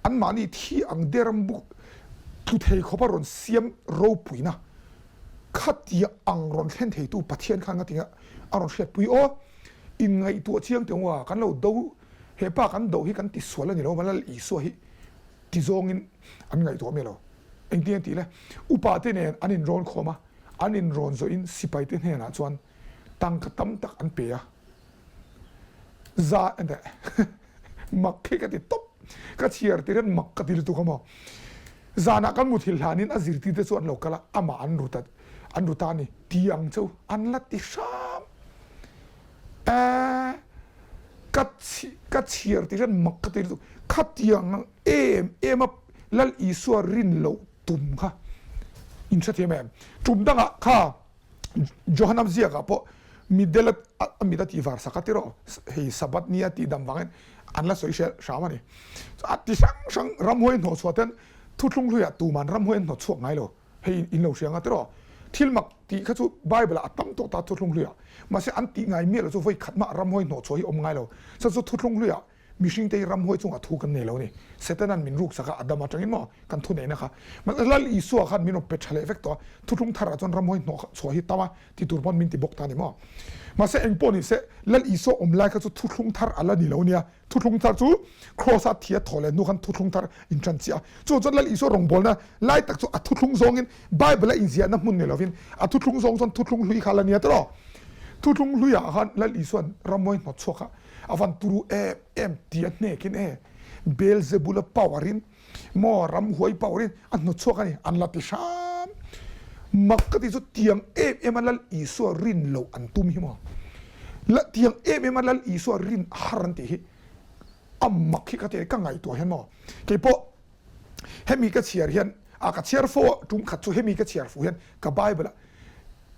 Anmahni thi ang der buk tlu thei khawpa rawn siam ropuina khatia ang rawn thlen theitu Pathian khan ngatinga a rawn hriatpui aw. Inngaihtuah chiang teh ua, kan lo do, he pa kan do hi kan ti sual a ni lo, Lal Isua hi ti zawngin an ngaihtuah miah lo. Engtin a tih le? Upa te nen an inrawn khawm a, an inrawn zawhin sipai te hnenah chuan tangka tam tak an pe a. Za enteh mak khi ka ti tawp, ka chhiar tir hian mak ka ti lutuk a maw. Zanah kan muthilh hlanin a zirtir te chu an lo kal a, amah an ru ta an ru ta a ni ti ang chu an la ti hram. Eeh ka ka chhiar tir hian mak ka ti lutuk, khatiang em em a Lal Isua rin loh tum kha in hrethiam em? Tum dangah kha Johanam ziakah pawh mitdel a mit a tih var sak a tiraw hei Sabbath ni a tih dam vangin an la sawi hreh hram a ni. A ti hrang hrang ramhuai hnawhchhuah ten thuthlung hluiah tuman ramhuai an hnawtchhuak ngai lo hei in lo hria anga tiraw thil mak tih kha chu Bible ah a tam tawh ta thuthlung hluiah mahse an tih ngai miah lo chu vawi khat mah ramhuai hnawhchhuah hi awm ngai lo chuan chu thuthlung hluiah Mihringte hi ramhuai chungah thu kan nei lo a ni. Setana'n min ruksak a, Adama atangin maw kan thu neihna kha. Mahse Lal Isua khan min rawn pe tha leh vek tawh a, thuthlung tharah chuan ramhuai hnawh chhuah hi tam a ti tur pawn min ti bawk ta a ni maw. Mahse eng pawh ni se, Lal Isua awm lai kha chu thuthlung thar a la ni lo nia. Thuthlung thar chu Kraws a thi a thawh leh hnu khan thuthlung thar intan chiah a. Chu chuan Lal Isua rawngbawlna lai tak chu a thuthlung zawngin Bible a inziahna hmun ni lovin a thuthlung zawng chuan thuthlung hlui kha a la nia tawh. Thuthlung hluiah khan Lal Isua'n ramhuai hnawt chhuak a A van turu em em ti a hnekin e Beelzebula power in maw ramhuai power in a hnawtchhuak a ni an la ti hram. Mak ka ti chu tiang em em a Lal Isua rin loh an tum hi maw la tiang em em a Lal Isua rin har an tih hi a mak hi ka ti a ni ka ngaihtuah hian maw keipawh Hemi ka chhiar hian a ka chhiar fo a, tum khat chu hemi ka chhiar fuh hian ka Bible ah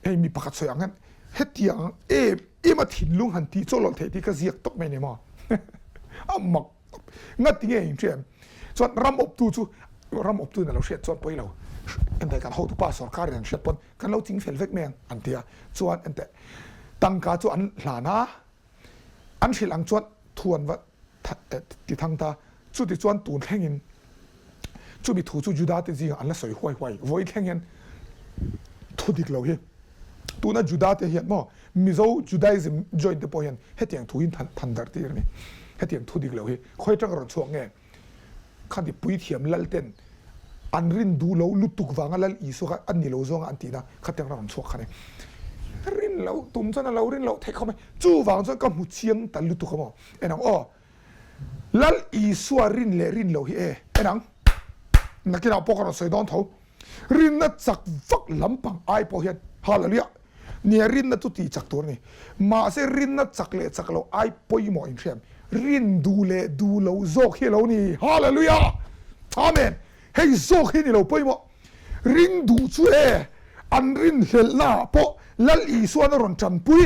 hei mi pakhat sawi ang hian hetiang em em a thinlung han tih chawlawlh theih tih ka ziak tawp mai ni maw a mak tawp ngati nge in hria em chuan ram awptu chu ram awptu in a lo hriat chuan pawi lo enteh kan hotupa sorkar in an hriat pawn kan lo ching fel vek mai ang an ti a chuan enteh tangka chu an hlan a An hrilh ang chuan thu an va ti thang ta. Chuti chuan tun thlengin chumi thu chu Juda te zingah an la sawi huai huai. Vawi thleng hian thu dik lo hi tuna Juda te hian maw Mizo Judaism join te pawh hian hetiang thu hi than darh tir a ni. Hetiang thu dik lo hi khawi atanga rawn chhuak nge? Khati puithiam lal ten an rin duh lo lutuk vanga Lal Isua kha a ni lo zawnga an tihna khatiang rawn chhuak kha ni. Rin loh tum chuan a lo rin loh theih khawp mai. Chuvang chuan ka hmu chiang ta lutuk a maw? En ang aw. Lal Isua rin leh rin loh hi e. En ang. Nakinah pawh ka rawn sawi dawn tho. Rinna chak vak lampang ai pawh hian Hallelujah! Nia rinna chu tih chak tur a ni. Mahse rinna chak leh chak lo ai pawimawh in hriam. Rin duh leh duh lo zawk hi a lo ni. Hallelujah! Amen! Hei zawk hi ni lo pawimawh. Ring duh chu e, an rinhlelhna ah pawh Lal Isuan a rawn tanpui.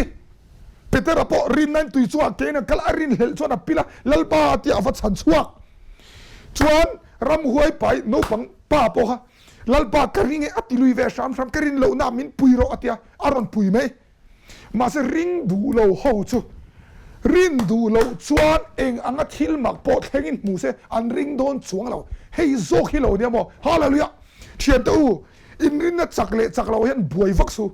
Petera pawh rinnain tui chungah kein a kal a, rinhlelh chuan a pil a, Lalpa tia a va chhan chhuak. Chuan ramhuai pai naupang pa pawh kha, Lalpa ka ring e a ti lui ve hram hram, ka rin lohna min pui rawh a tia, a rawn pui mai. Mahse ring duh lo ho chu rin duh loh chuan eng anga thil mak pawh thlengin hmu se an ring dawn chuang lo. Hei zawk hi lo nia maw? Hallelujah! Thiante u, inrinna chak leh chak lo hian buai vak su.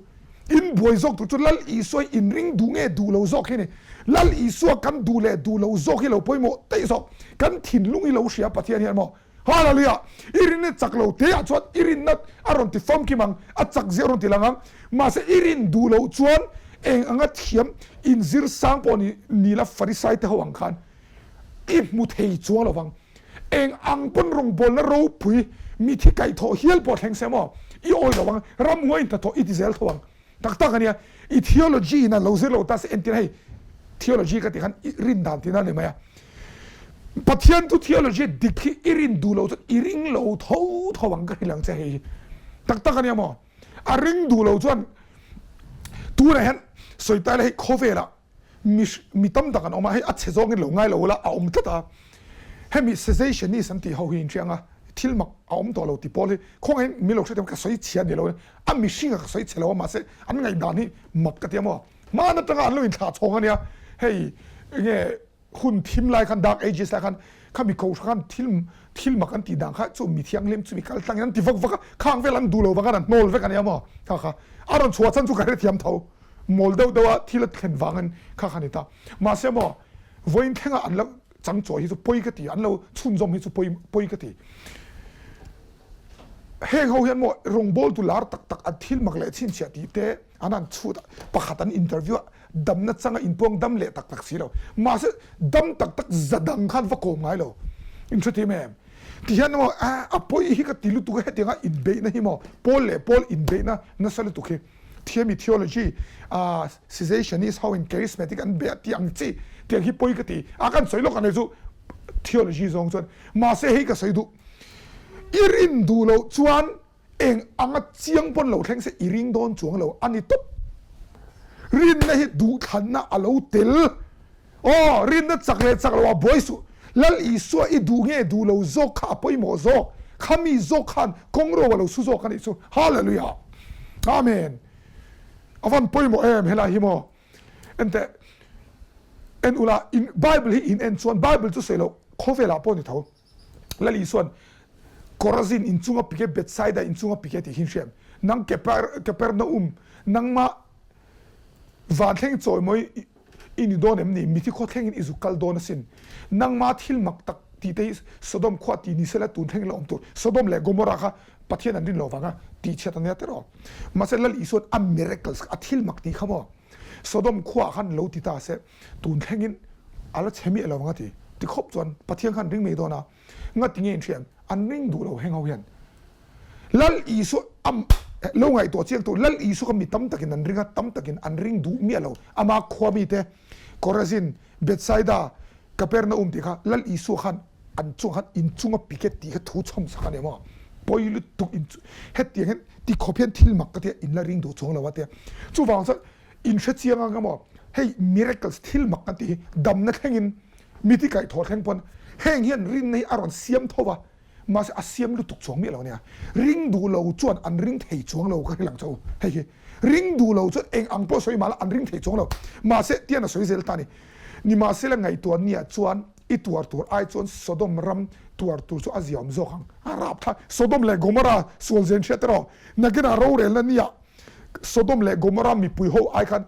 In buai zawk tur chu Lal Isua hi inring duh nge duh lo zawk hi ni. Lal Isua kan duh leh duh lo zawk hi lo pawimawh daih zawk. Kan thinlung hi lo hria Pathian hian maw? Hallelujah! I rinna chak lo te ah chuan i rinna a rawn ti famkim ang, a chak zia a rawn ti lang ang. Mahse i rin duh loh chuan eng anga thiam inzir sang pawh ni ni la Farisai te ho ang khan i hmu thei chuang lo vang. Eng ang pawn rawngbawlna ropui mi thi kaihthawh hial pawh thleng se maw i awi lo vang, ramhuai hnathawh i ti zel tho ang. Tak tak a nia, i theology in a lo zir lo ta se entir hei theology ka tih khan i rin dan tihna a ni mai a. Pathian chu theology dik hi i rin duh lo chuan i ring lo tho tho ang ka hrilh ang che hei hi. Tak tak a nia maw? A ring duh lo chuan tunah hian sawi ta ila hei khawvelah Mi mi tam tak an awm a, hei a chhe zawngin lo ngai lo ula a awm tlat a. Hemi cessationist an tih ho hi inhria ang a, thil mak a awm tawh lo ti pawl hi khawngaihin min lo hrethiam ka sawi chhia a ni lo a mihring a ka sawi chhe lo a mahse an ngaihdan hi mak ka ti a maw. Hmaan atanga an lo inthlah chhawng a nia, hei enge hun thim lai khan dark ages lai khan. Khami kohhran khan thil thil mak an tih dan kha chu mi thianghlim chu mi kal tlangin an ti vak vak a, khang vel an duh lo vang khan an hnawl vek a nia maw? Kha kha a rawn chhuah chhan chu ka hrethiam tho. Mawl deuh deuh a thil a thlen vangin kha kha a ni ta. Mahse maw vawiin thlengah an lo chang chawi hi chu pawi ka ti, an lo chhunzawm hi chu pawi pawi ka ti. Heng ho hian maw rawngbawltu lar tak tak an thil mak leh chhinchhiah tih te an han chhut a, pakhat an interview a, damna changa inpuang dam leh tak tak si lo. Mahse dam tak tak za dang khan va kawm ngai lo. In hre thiam em? Ti hian maw a pawi hi ka ti lutuk a hetianga inbeihna hi maw pawl leh pawl inbeihna nasa lutuk hi thiami theology ah cessationist ho in charismatic an beih a tih ang chi tiang hi pawi ka ti a kan sawi lawk ang nei chu theology zawng chuan mahse hei ka sawi duh i rin duh loh chuan Eng anga chiang pawn lo thleng se i ring dawn chuang lo a ni tawp. Rinna hi duhthlanna a lo tel. Aw, rinna chak leh chak loah buai suh. Lal Isua i duh nge duh lo zawk kha a pawimawh zawk. Khami zawk khan kawngro a lo su zawk a nih chu. Hallelujah! Amen! A van pawimawh em helai hi maw? Enteh, en ula, in Bible hi in en chuan Bible chu sawi loh khawvelah pawh a ni tho. Lal Isuan Korazin inchunga pike, Bethsaida inchunga pike tih hi in hriat. Nang Kapernaum, nangmah van thleng chawimawi i ni dawn em ni? Mithi khaw thlengin i zuk kal dawn asin. Nangmah thil mak tak tih te hi Sodom khua tih ni sela tun thlengin la awm tur. Sodom leh Gomorrah kha Pathian an rin lo vanga tihchhiat a nia tiraw. Mahse Lal Isuan a miracles kha, a thil mak tih kha maw Sodom khuaah khan lo ti ta se, Tun thlengin a la chhe miah lo ang a ti. Ti khawp chuan Pathian khan ring mai dawn a, ngati nge in hriat? An ring duh lo heng ho hian. Lal Isua am lo ngaihtuah chiang tur, Lal Isua kha mi tam takin an ring a, tam takin an ring duh miah lo. Ama khua mite Korazin, Bethsaida, Kapernaum tih kha Lal Isua khan an chungah khan inchunga piket tih kha thu chhawm sak a ni maw? Pawi lutuk in hetiang hian ti khawp hian thil mak ka tia in la ring duh chuang lo a tia. Chuvang chuan In hre chiang ang emaw, hei miracles thil mak kan tih hi damna thlengin miti kaihthawh thleng pawn heng hian rinna hi a rawn siam tho va, mahse a siam lutuk chuang miah lo ania. Ring duh lo chuan an ring thei chuang lo ka hrilh ang che u. Hei hi ring duh lo chuan eng ang pawh sawi mahla an ring thei chuang lo. Mahse tian a sawi zel ta a ni. Nimahsela ngaihtuah nia chuan i tuar tur ai chuan Sodom ram tuar tur chu a ziaawm zawk ang. A rap thlak. Sodom leh Gomorrah sual zen hriat erawh nakinah rorelna nia Sodom leh Gomorrah mipui ho ai khan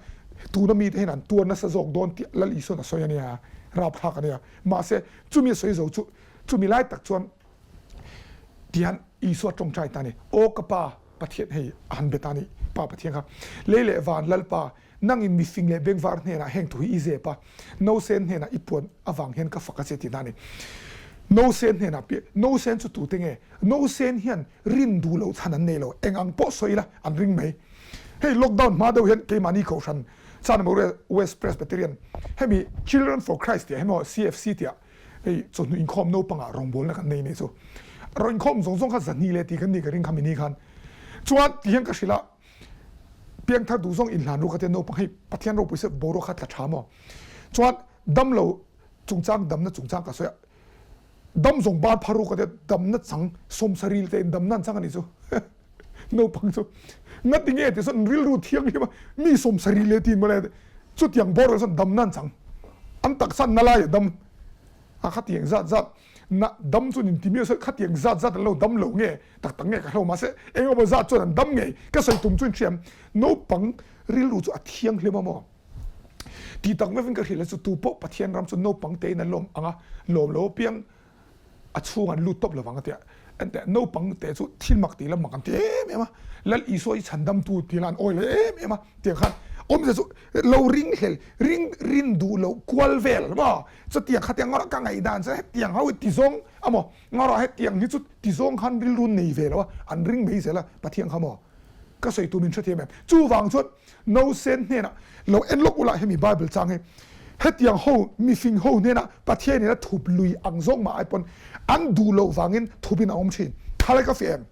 tuna mite hian an tuar nasa zawk dawn tih Lal Isua'n a sawi a nia, rapthlak a nia. Mahse, chumi a sawi zo chu chumi lai tak chuan tihian Isua tawngtai ta a ni, Aw ka Pa Pathian, hei a han be ta a ni, Pa Pathian kha, lei leh van Lalpa, nangin mifing leh bengvar hnenah heng thu hi i zep a, Nosen hnenah i puan avang hian ka fak a che tihna a ni. Nosen hnenah piah, Nosen chu tute nge? Nosen hian rin duh loh chhan an nei lo, eng ang pawh sawi ila an ring mai. Hei lockdown hma deuh hian keimahni kohhran Chanamore West Presbyterian hemi Children for Christ tih ah hian maw CFC tih ah hei chawhnu inkhawm naupangah rawngbawlna kan nei nih chu. Rawn inkhawm zawng zawng kha zahnih leh tih kan nih ka ring kha mini khan. Chuan ti hian ka hrilh a, piangthar duh zawng inhlan ruk a tia naupang hei Pathian ropui se boruak kha tla tha maw. Chuan damlo chungchang damna chungchang ka sawi a, Dam zawng ban phar ruk a tia damna chang sawmsaril te in damna an chang a nih chu naupang chu ngati nge ti chuan rilru thianghlim a mi sawmsaril e tiin mawle chutiang bawr ah chuan damna an chang an taksa na lai a dam a khatiang zat zat na dam chuan in ti miah sawi khatiang zat zat an lo dam lo nge tak tak nge ka hlo mahse eng emaw zat chuan an dam ngei ka sawi tum chu in hriam naupang rilru chu a thianghlim a maw. Tih tak meuhin ka hrilh a chu tu pawh Pathian ram chu naupang tein an lawm ang a, lawm lo apiang a chhung an lut tawp lovang a tia. Enteh naupang te chu thil mak tih lam mak an ti em em a, Lal Isua hi chhandamtu tih lah an awi leh em em a, tiang khan awmzia chu lo ring hlel, ring rin duh loh kual vel maw chutiang khatiang ngawrh ka ngaihdan chu hetiang ho hi ti zawng a maw ngawrh hetiang hi chu ti zawng khan rilru nei ve lo a, an ring mai zel a Pathian kha maw ka sawi tur min hrethiam em? Chuvang chuan Nausen hnenah lo en lawk ula hemi Bible chang hi hetiang ho mifing ho hnenah Pathianin a thup lui ang zawng mah ai pawn an duh loh vangin thupin a awm thin. Thalai ka fiah em?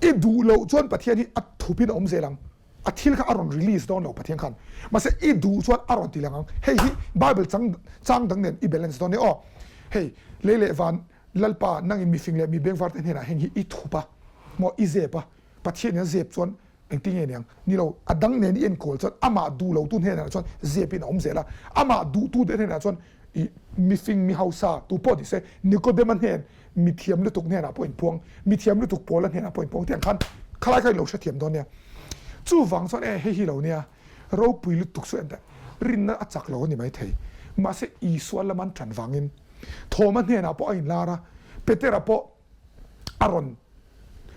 I duh loh chuan Pathian hi a thupin a awm zel ang. A thil kha a rawn release dawn lo Pathian khan. Mahse i duh chuan a rawn ti lang ang. Hei hi Bible chang chang dang nen i balance dawn nia aw. Hei lei leh van Lalpa nangin mifing leh mi bengvar te hnenah heng hi i thup a maw i zep a Pathianin a zep chuan Engti nge niang? Ni lo, a dang nen i enkawl chuan amah duh lotu hnenah chuan zepin a awm zel a, amah duhtute hnenah chuan I mifing, mi hausa tu pawh ni se, Nikodema hnen, mi thiam lutuk hnenah pawh inpuang, mi thiam lutuk Paula hnenah pawh inpuang tih ang khan khalai kha i lo hrethiam dawn nia. Chuvang chuan e hei hi lo nia, ropui lutuk chu enteh rinna a chak lo a ni maithei. Mahse Isua lam an tan vangin Thawma hnenah pawh a inlar a, Petera pawh a rawn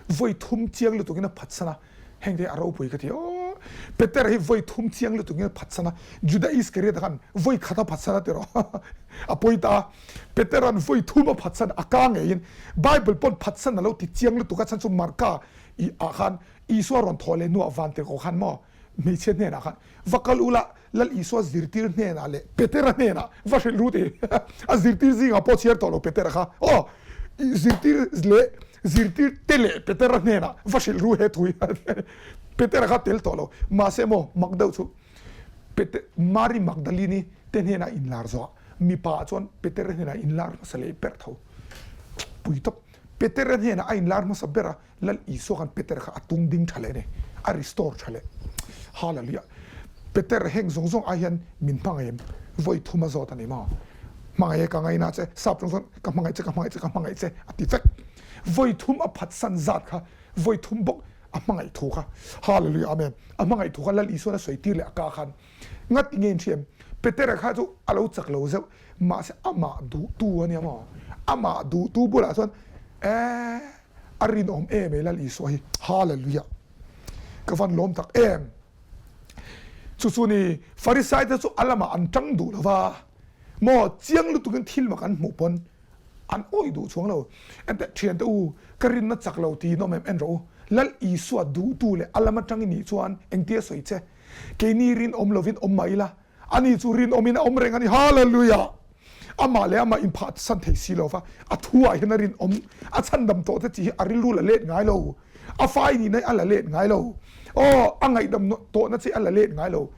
vawi thum chiang lutukin a phatsan a, heng te hi a ropui ka ti aw, Petera hi vawi thum chiang lutukin a phatsan a, Juda Iskariot-a khan vawi khat a phatsan a tiraw a pawi ta a, Petera'n vawi thum a phatsan a ka ngeiin Bible pawn phatsan a lo ti chiang lutuk a chhan chu Marka i ah khan Isua rawn thawh leh hnuah vantirhkoh khan maw hmeichhia hnenah khan va kal ula Lal Isua zirtir hnenah leh Petera hnenah va hrilh ru ti a zirtir zingah pawh chhiar tawh lo Petera kha aw zirtir leh zirtir te leh Petera hnenah va hrilh ru he thu hi Petera kha tel tawh lo mahse maw mak deuh chu Pete Mari Magdalene te hnenah inlar zawhah mipa ah chuan Petera hnenah inlar hmasa leh ber tho pui tawp Petera hnenah a inlar hmasa ber a Lal Isua khan Peter kha a tung ding tha leh a ni, a restore tha leh. Hallelujah! Peter heng zawng zawng ai hian min hmangaih em? Vawi thum a zawt a ni maw? Hmangaih e ka ngaina che, sap ṭawng chuan ka hmangaih che, ka hmangaih che, ka hmangaih che a ti vek. Vawi thum a phatsan zat kha vawi thum bawk a hmangaih thu kha. Hallelujah! Amen! A hmangaih thu kha Lal Isuan a sawi tir leh a ka khan Ngati nge in hriam? Petera kha chu a lo chak lo zeuh, mahse amah duhtu a nia maw? Amah duhtu bulah chuan eh a rinawm em e Lal Isua hi, Hallelujah! Ka van lawm tak em! Chu chu ni, Farisai te chu a lamah an tang duh lo va, maw chiang lutukin thil mak an hmuh pawn An awih duh chuang lo. Enteh thiante u, ka rinna chak lo tiin awm em en rawh u. Lal Isua duhtu leh a lam atang i nih chuan engtia sawi che? Keini rinawm lovin awm mah ila, ani chu rinawmin a awm reng a ni. Hallelujah! Amah leh amah inphah san thei si lo va, a thu ah hian a rinawm, a chhandam tawh te chi hi a rilru la let ngai lo. A fai nihna hi a la let ngai lo. Aw, a ngaihdam tawhna che a la let ngai lo.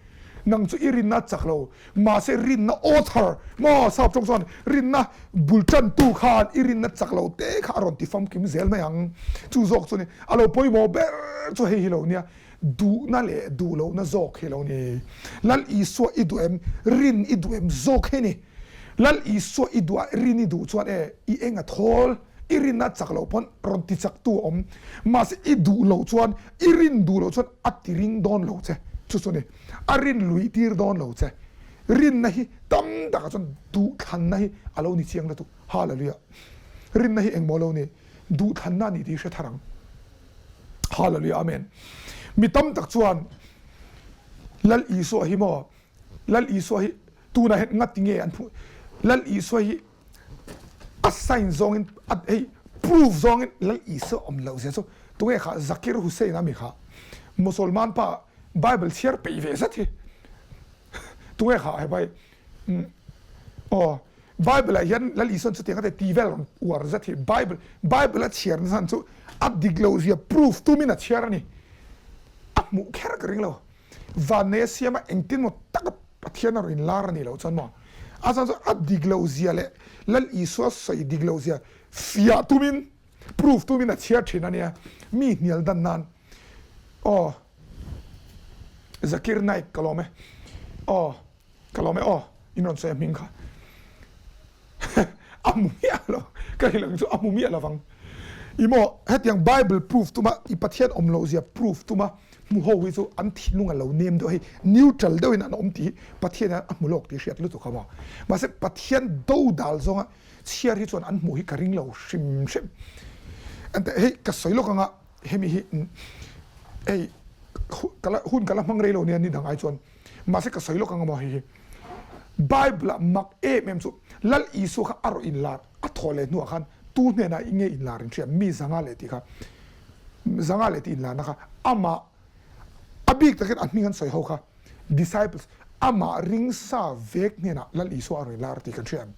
Nang chu i rinna a chak lo. Mahse rinna author maw sap tawng chuan rinna bul tantu khan i rinna chak lo te kha a rawn ti famkim zel mai ang. Chu zawk chu ni a lo pawimawh ber chu hei hi lo nia duhna leh duh lohna zawk hi lo ni. Lal Isua i duh em? Rin i duh em zawk hi ni. Lal Isua i duh a rin i duh chuan e i eng a thawl i rinna chak loh pawn rawn ti chak tu a awm. Mahse i duh loh chuan i rin duh loh chuan a ti ring dawn lo che. Chu chu ni. A rin lui tir dawn lo che. Rinna hi tam takah chuan duhthlanna hi a lo ni chiang lutuk. Hallelujah. Rinna hi engmaw lo ni? Duhthlanna a ni tih i hre thar ang. Hallelujah. Amen. Mi tam tak chuan Lal Isua hi maw, Lal Isua hi tunah hian ngati nge an phuh? Lal Isua hi a sign zawngin a hei proof zawngin Lal Isua awm loh zia chu tunge kha Zakir Hussain a mi kha Musalman pa Bible chhiar peih ve zet hi tunge kha he pai aw Bible ah hian Lal Isuan chutiang a ti vel rawn uar zet hi Bible Bible a chhiar na chhan chu a dik loh zia proof tumin a chhiar a ni a hmuh kher ka ring lo. Vannei a siam a, engtin maw taka Pathian a rawn inlar a nih loh chuan maw a chhan chu a dik loh zia leh Lal Isua sawi dik loh zia fiah tumin, proof tumin a chhiar thin a nia, mi hnial dan nan aw Zakir Naik ka lawm e aw ka lawm e aw in rawn sawi a hming kha a hmu miah lo ka hrilh ang chu a hmu miah lovang i maw hetiang bible proof tuma i Pathian awm loh zia proof tuma hmu ho hi chu an thinlung a lo nem deuh hei neutral deuh in an awm tih hi Pathian hian a hmu lawk tih hriat lutuk a maw mahse Pathian do dal zawnga chhiar hi chuan an hmuh hi ka ring lo hrim hrim ente hei ka sawi lawk anga hemi hi hei hun ka la hmang rei lo nia ni dang ai chuan Mahse ka sawi lawk ang maw hei hi Bible ah mak em em chu Lal Isua kha a rawh inlar a thawh leh hnuah khan tu hnenah i nge inlar in hria mi zanga leh tih kha zanga leh tih inlarna kha amah a bik takin a hming an sawi ho kha disciples amah ringsa vek hnenah Lal Isua a rawn inlar tih kan hria em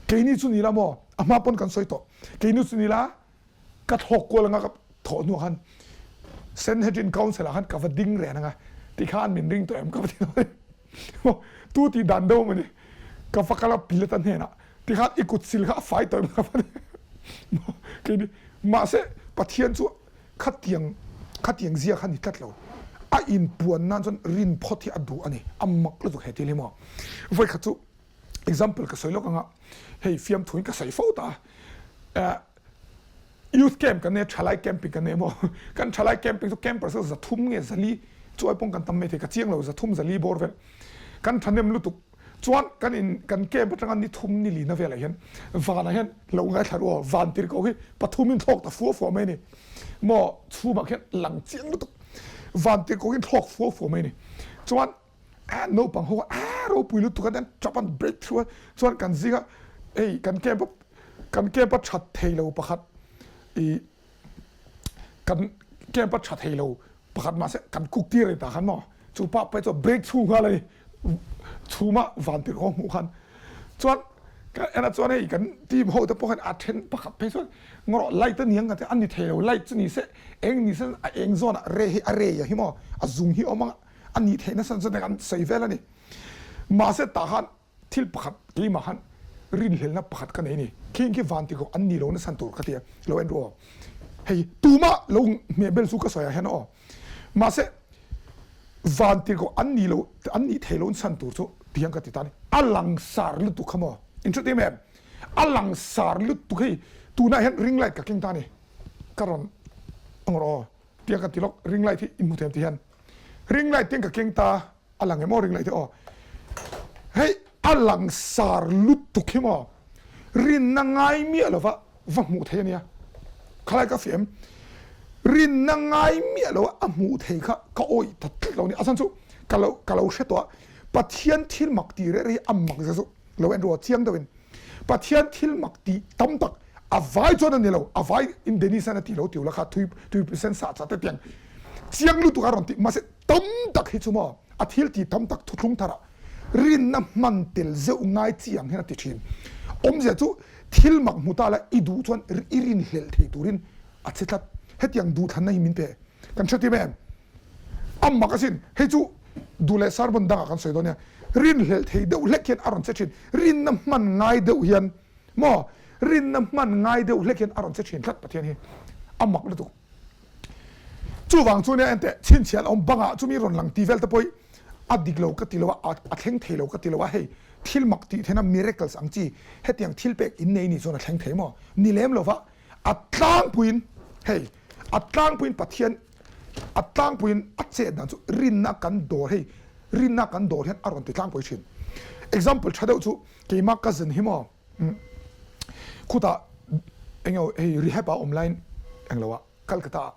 keini chu ni la maw a hma pawn kan sawi tawh keini chu ni la Ka thlawk kual anga ka thawh hnuah khan Sanhedrin Council ah khan ka va ding reng anga tikhan min ring tawh em ka va ti dawn a ni. Tu tih dan deuh maw ni ka va kal a Pilata hnenah tikhan i kut sil kha a fai tawh em ka va ti keini mahse Pathian chu khatiang khatiang zia kha ni tlat lo a inpuan nan chuan rin phawt hi a duh a ni a mak lutuk he thil hi maw vawikhat chu. Example ka sawi lawk anga hei fiamthu in ka sawi fo ta a. Youth camp kan nei a, thalai camping kan nei emaw kan thalai camping chu campers chu 300 nge 400 chu ai pawng kan tam mai thei ka chiang lo 300 400 bawr vel kan thahnem lutuk chuan kan in kan camp atanga ni thum ni lina velah hian vanah hian lo ngaithla ru aw van tir ko hi pathum in thlawk ta fua fua mai a ni maw chhumah khian lang chiang lutuk van tir ko hi thlawk fua fua mai a ni chuan a naupang ho a ropui lutuk a tap an break through a chuan kan zinga hei kan camp a kan camp a that thei lo pakhat i kan camp a tha thei lo pakhat mahse kan cook tir ani ta khan maw chu pa phei chuan break through nghal a ni chhuma van tirh ho hmuh khan chuan ka en a chuan hei kan team ho te pawh khan a then pakhat phei chuan ngawrh light a niang ka ti a ni thei lo light chu ni se eng ni se a eng zawn ah re hi a rei a hi maw a zung hi a awm ang a nih theih nasa chuan an sawi vel a ni. Mahse tah khan thil pakhat keimah khan rinhlelna pakhat ka nei a ni. Khing khi van ti ko an ni lo nasa tur ka ti a, lo en ru aw. Hei tumah lo hmeh bel chu ka sawi ah hian aw. Mahse van ti ko an ni lo an nih theih lo nasa tur chu ti hian ka ti ta a ni. A langsar lutuk kha maw? In hre tim em? A langsar lutuk hei tunah hian ring light ka keng ta a ni. Ka rawn ang rawh aw. Tiang ka ti lawk ring light hi in hmu thiam ti hian. Ring light ten ka keng ta a lang em aw ring light hi aw hei a lang sar lutuk hi maw rinna ngai miah lova va hmuh theih ania khalai ka fiah em rinna ngai miah lova a hmuh theih kha ka awih ta tlat lo a ni a chhan chu ka lo ka lo hre tawh a Pathian thil mak tih reh reh hi a mak zia chu lo en ru a chiang deuh in Pathian thil mak tih tam tak a vai chuan a ni lo, a vai in Dennis an a ti lo tiu la kha thui tui percent sah chat te tiang chiang lutuk a rawn ti mahse tam tak hi chu maw a thil ti tam tak thuthlung thar ah rinna hman tel zeuh ngai chi ang hian a ti thin. Awmzia chu thil mak hmu ta la i duh chuan i rinhlelh thei turin a che tlat. Hetiang duhthlanna hi min pe kan hre tim em? A mak asin, hei chu duh leh sermon dangah kan sawi dawn nia, rinhlelh thei deuh hlek hian a rawn che thin, rinna hman ngai deuh hian maw, rinna hman ngai deuh hlek hian a rawn che thin tlat Pathian hi a mak lutuk. Chuvang chu nia enteh chhinchhiah a awm bangah chumi rawn lang ti vel te pawh hi a dik lo ka ti lo a, a thleng thei lo ka ti lo a, hei thil mak tih theihna miracles ang chi hetiang thil pek innei nih chuan a thleng thei maw? Ni lem lova a tlangpuiin hei a tlangpuiin Pathian a tlangpuiin a chet dan chu rinna kan dawr hei rinna kan dawr hian a rawn ti tlangpui thin. Example tha deuh chu keima cousin hi maw khutah eng emaw hei rehab ah awm laiin englo ah Calcutta ah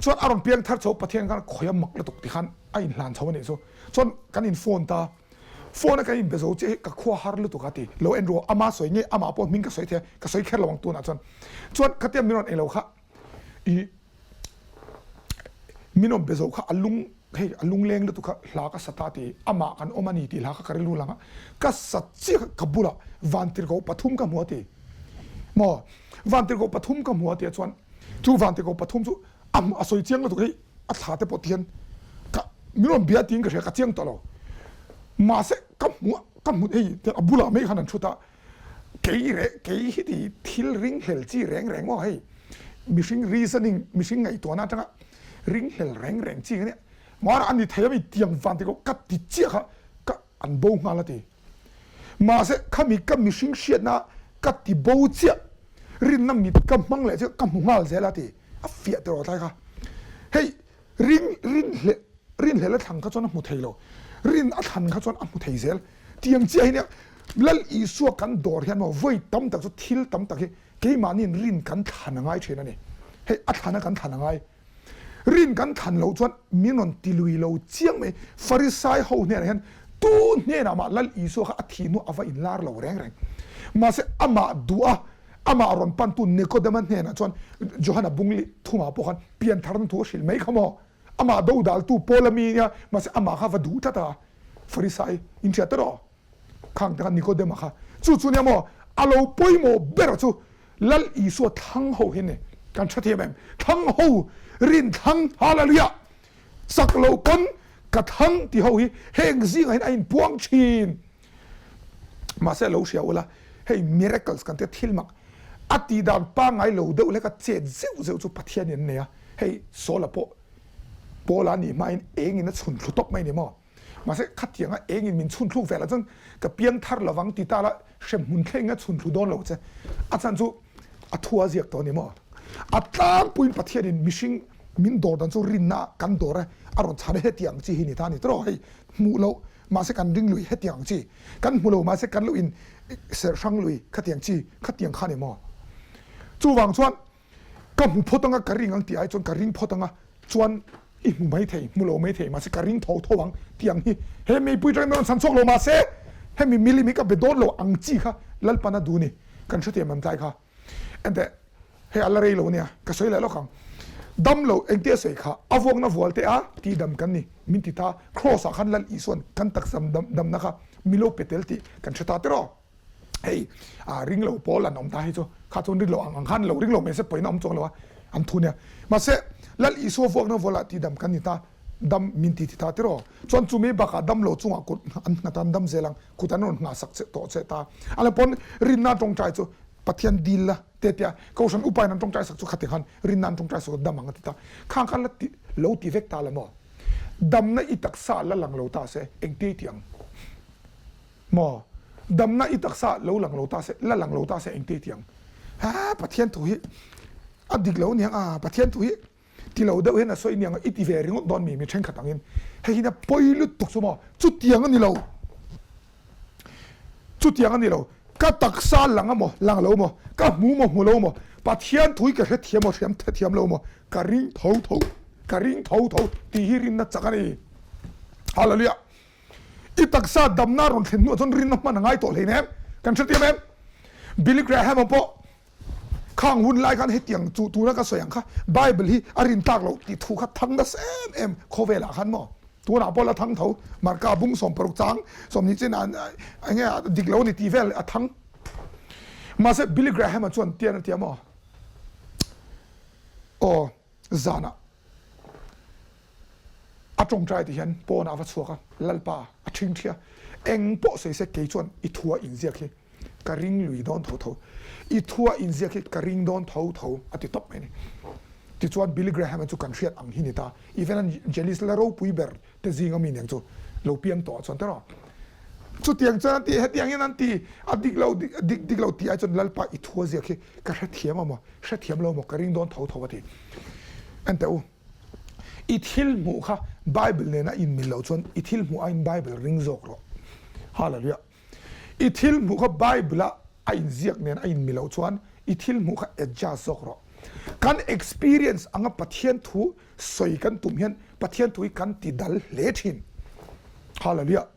chuan a rawn piang thar chho Pathian khan khawi a mak lutuk ti khan a inhlan chho a nih chu chuan kan in phone ta Phone a ka inbe zo chiah hi ka khua har lutuk a ti lo en ru ama sawi nge amah pawh hming ka sawi thei a ka sawi kher lo ang tunah chuan chuan khatia min rawn ei lo kha i min rawn be zo kha a lung hei a lungleng lutuk kha hla ka sa ta ti amah kan awm a ni tih hla kha ka rilru lang a ka sa chiah kha ka bulah vantirhkoh pathum ka hmu a ti maw vantirhkoh pathum ka hmu a tia chuan chu vantirhkoh pathum chu a a sawi chiang lutuk hei a thla te pawh ti hian ka min rawn bia tiin ka hria ka chiang tawh lo mahse ka hmu ka hmu hei a bulah mai khan an thut a kei reh kei hi ti thil ringhlel chi reng reng maw hei mihring reasoning mihring ngaihtuahna atanga ringhlel reng reng chi ka nia mahse a ni thei a mi tiang van ti ko ka ti chiah kha ka an bo nghal a ti. Mahse, khami ka mihring hriatna ka ti bo chiah, rinna mit ka hmang leh chiah ka hmu nghal zel a ti. A fiah tawh rawh tlai kha. Hei, ring, rinhleh, rinhlel a thlang kha chuan a hmu thei lo. Rin a thlan kha chuan a hmu thei zel. Tiang chiah hi nia, Lal Isua kan dawr hian maw vawi tam tak chu thil tam tak hi keimahniin rin kan thlan a ngai thin a ni. Hei, a thlana kan thlan a ngai. Rin kan thlan loh chuan min rawn ti lui lo chiang mai. Farisai ho hnenah hian tu hnenah mah Lal Isua kha a thih hnuah a va inlar lo reng reng. Mahse amah duh a, amah rawn pantu Nikodema hnenah chuan Johana bungli thumah pawh khan piantharna thu a hrilh mai kha maw? Amah dodaltu Paula mi nia, mahse amah kha va duh tlat a, Farisai inhriat ta rawh. Khang te khan Nikodema kha chu chu nia maw a lo pawimawh ber chu Lal Isua thlang ho hi ni kan hre thiam em thlang ho rin thlang Hallelujah chak lo pawn ka thlang ti ho hi heng zingah hian a inpuang thin mahse lo hria ula hei miracles kan tia thil mak a tih dan pangngai lo deuh hlek a chet zeuh zeuh chu Pathian in an nei a hei Saula pawh Paula nih hmain engin a chhun thlu tawp mai ni maw. Mahse khatianga engin min chhun thluk velah chuan ka piang thar lovang ti ta la hremhmun thleng a chhun thlu dawn lo che. A chhan chu a thu a ziak tawh a ni maw? A tlangpuiin Pathianin mihring min dawr dan chu rinna kan dawr a, a rawn chhan a hetiang chi hi ni ta a ni tawh hei hmuh loh mahse kan ring lui hetiang chi, kan hmu lo mahse kan lo in serh hrang lui khatiang chi khatiang kha a ni maw? Chuvang chuan Ka hmu phawt anga ka ring ang tih ai chuan ka ring phawt anga chuan i hmu mai thei, hmu lo mai thei mahse ka ring tho tho ang tih ang hi he meipui atangin rawn chhan chhuak lo mahse hemi milim hi ka be dawn lo ang chi kha Lalpan a duh ni kan hrethiam an tlai kha enteh hei a la rei lo ania ka sawi leh lawk ang dam lo engtia sawi kha a vuakna vual te a tihdam kan ni min ti ta Kraws ah khan Lal Isuan kan taksa damna kha milo pe tel tih kan hre ta tiraw. Hei a ring lo pawl an awm ta hi chu kha chuan ring lo ang ang khan lo ring lo mai se pawhin a awm chuang lo a an thu nia. Mahse Lal Isua vuakna vualah tihdam kan ni ta, dam min ti ti ta tiraw. Chuan chumi bakah dam lo chungah kut an nghat a an dam zel ang, kut an rawn nghah sak che tawh che ta. A la pawn rinna tawngtai chu Pathian dil la te tia Kohhran upain an tawngtai sak chu khati khan rinna an tawngtai sak dam ang a ti ta. Khang khan la ti lo ti vek ta la maw? Damna i taksa la lang lo ta se engtia i ti ang? Maw? Damna i taksa lo lang lo ta se, la lang lo ta se engti ti ang? Haa, Pathian thu hi a dik lo aniang a, Pathian thu hi ti lo deuh hian a sawi aniang a, i ti ve ringawt dawn mi mi thenkhat angin. Hei hi nia pawi lutuk chu maw? Chutiang a ni lo. Chutiang a ni lo. Ka taksa lang a maw, lang lo maw? Ka hmu maw, hmu lo maw? Pathian thu hi ka hrethiam maw, hriam hrethiam lo maw? Ka ring tho tho, ka ring tho tho tih hi rinna chak a ni. Hallelujah! I taksa damna rawn thlen hnuah chuan rinna hman a ngai tawh hleinem. Kan hrethiam em? Billy Graham-a pawh khang hun lai khan hetiang chu tuna ka sawi ang kha Bible hi a rin tlak loh tih thu kha thang nasa em em khawvelah khan maw? Tunah pawh la thang tho. Marka bung 60 chang 20 chin ah enge dik lo a ni tih vel a thang. Mahse Billy Graham-a chuan tian a ti a maw? Aw zanah. A tawngtai ti hian pawnah a va chhuak a, Lalpa, a ṭhing ṭhi a, eng pawh sawi se kei chuan i thua inziak hi ka ring lui dawn tho tho, i thua inziak hi ka ring dawn tho tho, a ti tawp mai a ni. Tichuan Billy Graham-a chu kan hriat ang hi ni ta, evangelist la ropui ber te zinga mi nen chu lo piang tawh chuan tiraw. Chutiang chuan an ti, hetiang hian an ti, a dik lo, dik dik lo tih ai chuan Lalpa i thua ziak hi ka hrethiam a maw, hrethiam lo maw, ka ring dawn tho tho a ti. Enteh u. I thil hmuh kha Bible nena inmil loh chuan i thil hmuh aiin Bible ring zawk rawh. Hallelujah. I thil hmuh kha Bible a a inziak nen a inmil loh chuan i thil hmuh kha adjust zawk rawh. Kan experience anga Pathian thu sawi kan tum hian Pathian thu hi kan ti dal hle thin. Hallelujah.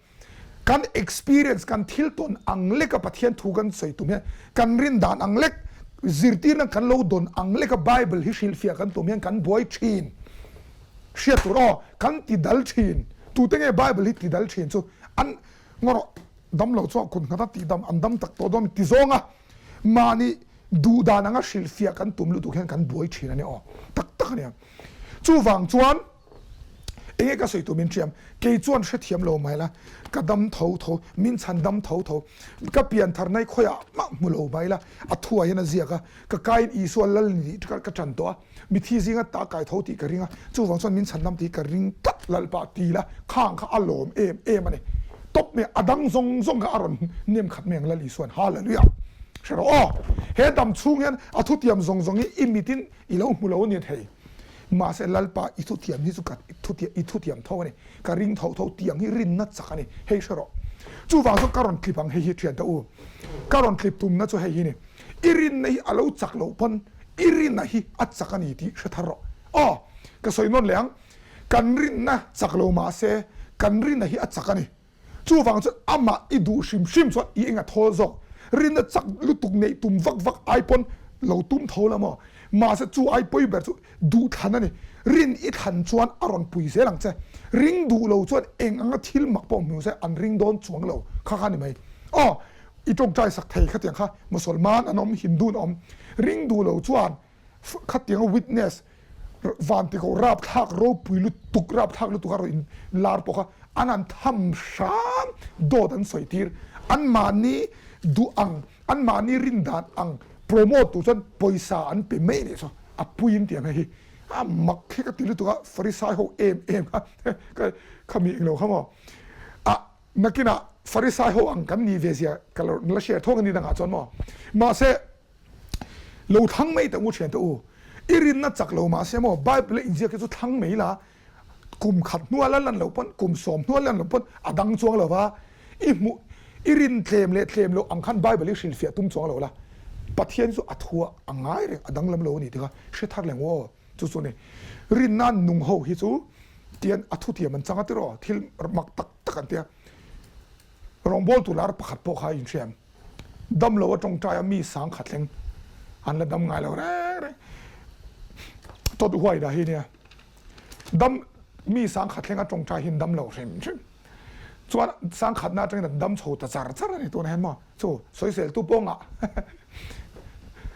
Kan experience, kan thil tawn ang leka Pathian thu kan sawi tum hian, kan rin dan ang lek, zirtirna kan lo dawn ang leka Bible hi hrilhfiah kan tum hian kan buai thin. Hriat tur aw, kan ti dal thin. Tute nge Bible hi ti dal thin chu? An ngawrh dam lo chuan kut nghata tih dam an dam tak tawh dawn ti zawnga mahni duh dan anga hrilhfiah kan tum lutuk hian kan buai thin a ni aw. Tak tak a nia. Chuvang chuan. Enge ka sawi tur min hriam? Kei chuan hrethiam lo mai la, ka dam tho tho, min chhan dam tho tho, ka pian thar nai khawiah mah hmu lo mai la, a thuah hian a ziak a, ka kaiin Isua lal ni tih ka ṭan tawh a, mithi zinga ta kai tho tih ka ring a, chuvang chuan min chhan dam tih ka ring tlat Lalpa ti la, khang kha a lawm em em a ni. Tawp mai a dang zawng zawng kha a rawn nem khat mai ang Lal Isua'n Hallelujah! Hre rawh aw, he dam chhung hian a thutiam zawng zawng hi i mitin I lo hmu lo a ni thei. Mahse Lalpa i thutiam hi chu ka i thutiam tho a ni. Ka ring tho tho tiang hi rinna chak a ni. Hei hre rawh. Chuvang chuan ka rawn tlip ang hei hi thian ta u. Ka rawn tlip tumna chu hei hi ni. I rinna hi a lo chak loh pawn i rinna hi a chak a ni tih hre thar rawh. Aw, ka sawi nawn leh ang. Kan rinna chak lo mahse kan rinna hi a chak a ni. Chuvang chuan amah i duh hrim hrim chuan i enga thawl zawk. Rinna chak lutuk neih tum vak vak ai pawn lo tum tho la maw? Mahse chu ai pawi ber chu duh thlan a ni. Rin i thlan chuan a rawn pui zel ang che. Ring duh lo chuan eng anga thil mak pawh hmu se an ring dawn chuang lo kha kha ni mai. Aw, i tawngtai sak thei khatiang kha Musalman an awm, Hindu an awm. Ring duh lo chuan Khatianga witness van ti ko rapthlak ropui lutuk rapthlak lutuk a rawn in lar pawh kha an han tham hram dawt an sawi tir an mahni duh ang an mahni rin dan ang promote tur chuan pawisa an pe mai nih chu a puiin tiang hei hi a mak hi ka ti lutuk a farisai ho em em kha khami englo kha maw. Nakinah Farisai ho ang kan nih ve zia ka lo la share thawk a ni dangah chuan maw. Mahse, lo thlang mai teh u thiante u, i rinna chak lo mahse maw Bible a inziak hi chu thlang mai la, kum khat hnuah la lan loh pawn, kum sawm hnuah la lan loh pawn a dang chuang lo va, i hmuh, i rin tlem leh tlem loh ang khan Bible i hrilhfiah tum chuang lo la, Pathian chu a thua a ngai reng, a danglam lo a ni tikha hre thar leng aw. Chu chu a ni. Rinna nung ho hi chu tian a thutiam an chang a tiraw, thil mak tak tak an tia. Rawngbawltu lar pakhat pawh kha a inhriam. Dam lo a tawngtai a mi sang khat thleng an la dam ngai lo reng reng. Tawt huai dah hi nia. Dam mi sang khat thleng a tawngtai hian dam lo hrim hrim. Chuan sang khatna atangin an dam chho ta char char a ni tunah hian maw. Chu sawiseltu pawh ngah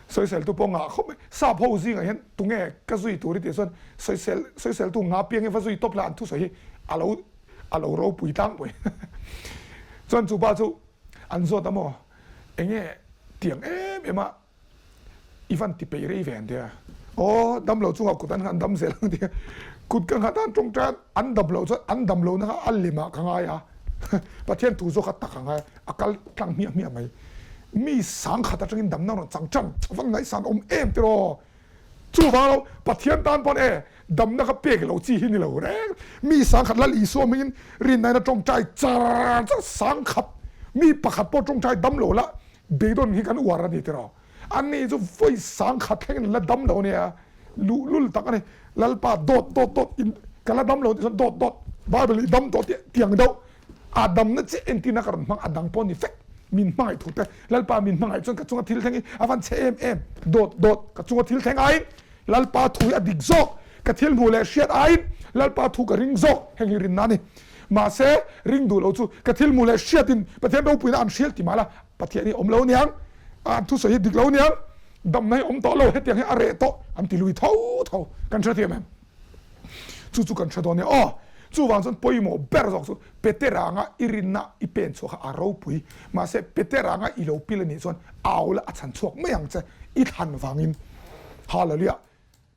sawiseltu pawh ngah khawp mai. Sap ho zingah hian tunge ka zui tur i tih chuan sawisel sawiseltu ngah piang hi va zui tawp la an thusawi hi a lo a lo ropui tlangpui. Chuan chu pa chu an zawt a maw enge tiang em em a i van ti peih rei ve an ti a, aw dam lo chungah kut an han dam zel ang ti a, kut ka nghat a an tawngtai a, an dam loh chuan an dam lohna kha a lemah ka ngai a, Pathian thu zawk a tak a ngai a, a kal tlang hmiah hmiah mai. Mi sangkhat atangin damna rawn chang tan a van ngaihsan awm em tiraw? Chuvang lo Pathian tan pawn e damna kha pek lo chi hi ni lo reng. Mi sangkhat Lal Isua hmingin rinnain a tawngtai char char sangkhat mi pakhat pawh tawngtai dam lo la Beidawn hi kan uar a ni tiraw? Ani chu vawi sangkhat thlengin an la dam lo ania, luhlul tak a ni. Lalpa dawt dawt dawt in ka la dam lo tih chuan dawt dawt Bible i dam tawh tih tiang deuh a damna chiah entirna ka rawn hmang a dang pawh ni fek min hmangaih thu te Lalpa min hmangaih chuan ka chunga thil thleng hi a van chhe em em dawt dawt ka chunga thil thleng aiin Lalpa thu hi a dik zawk ka thil hmuh leh hriat aiin Lalpa thu ka ring zawk heng hi rinna a ni. Mahse, ring duh lo chu ka thil hmuh leh hriatin Pathian ropuina an hrial ti mahla Pathian hi awm lo niang, an thusawi hi dik lo niang, damna hi awm tawh lo, hetiang hi a reh tawh an ti lui tho tho. Kan hrethiam em? Chu chu kan hre dawn nia aw. Chuvang chuan pawimawh ber zawk chu Petera anga i rinna i pen chhuah kha a ropui. Mahse, Petera anga i lo pil anih chuan au la a chhan chhuak mai ang che i thlan vangin. Hallelujah!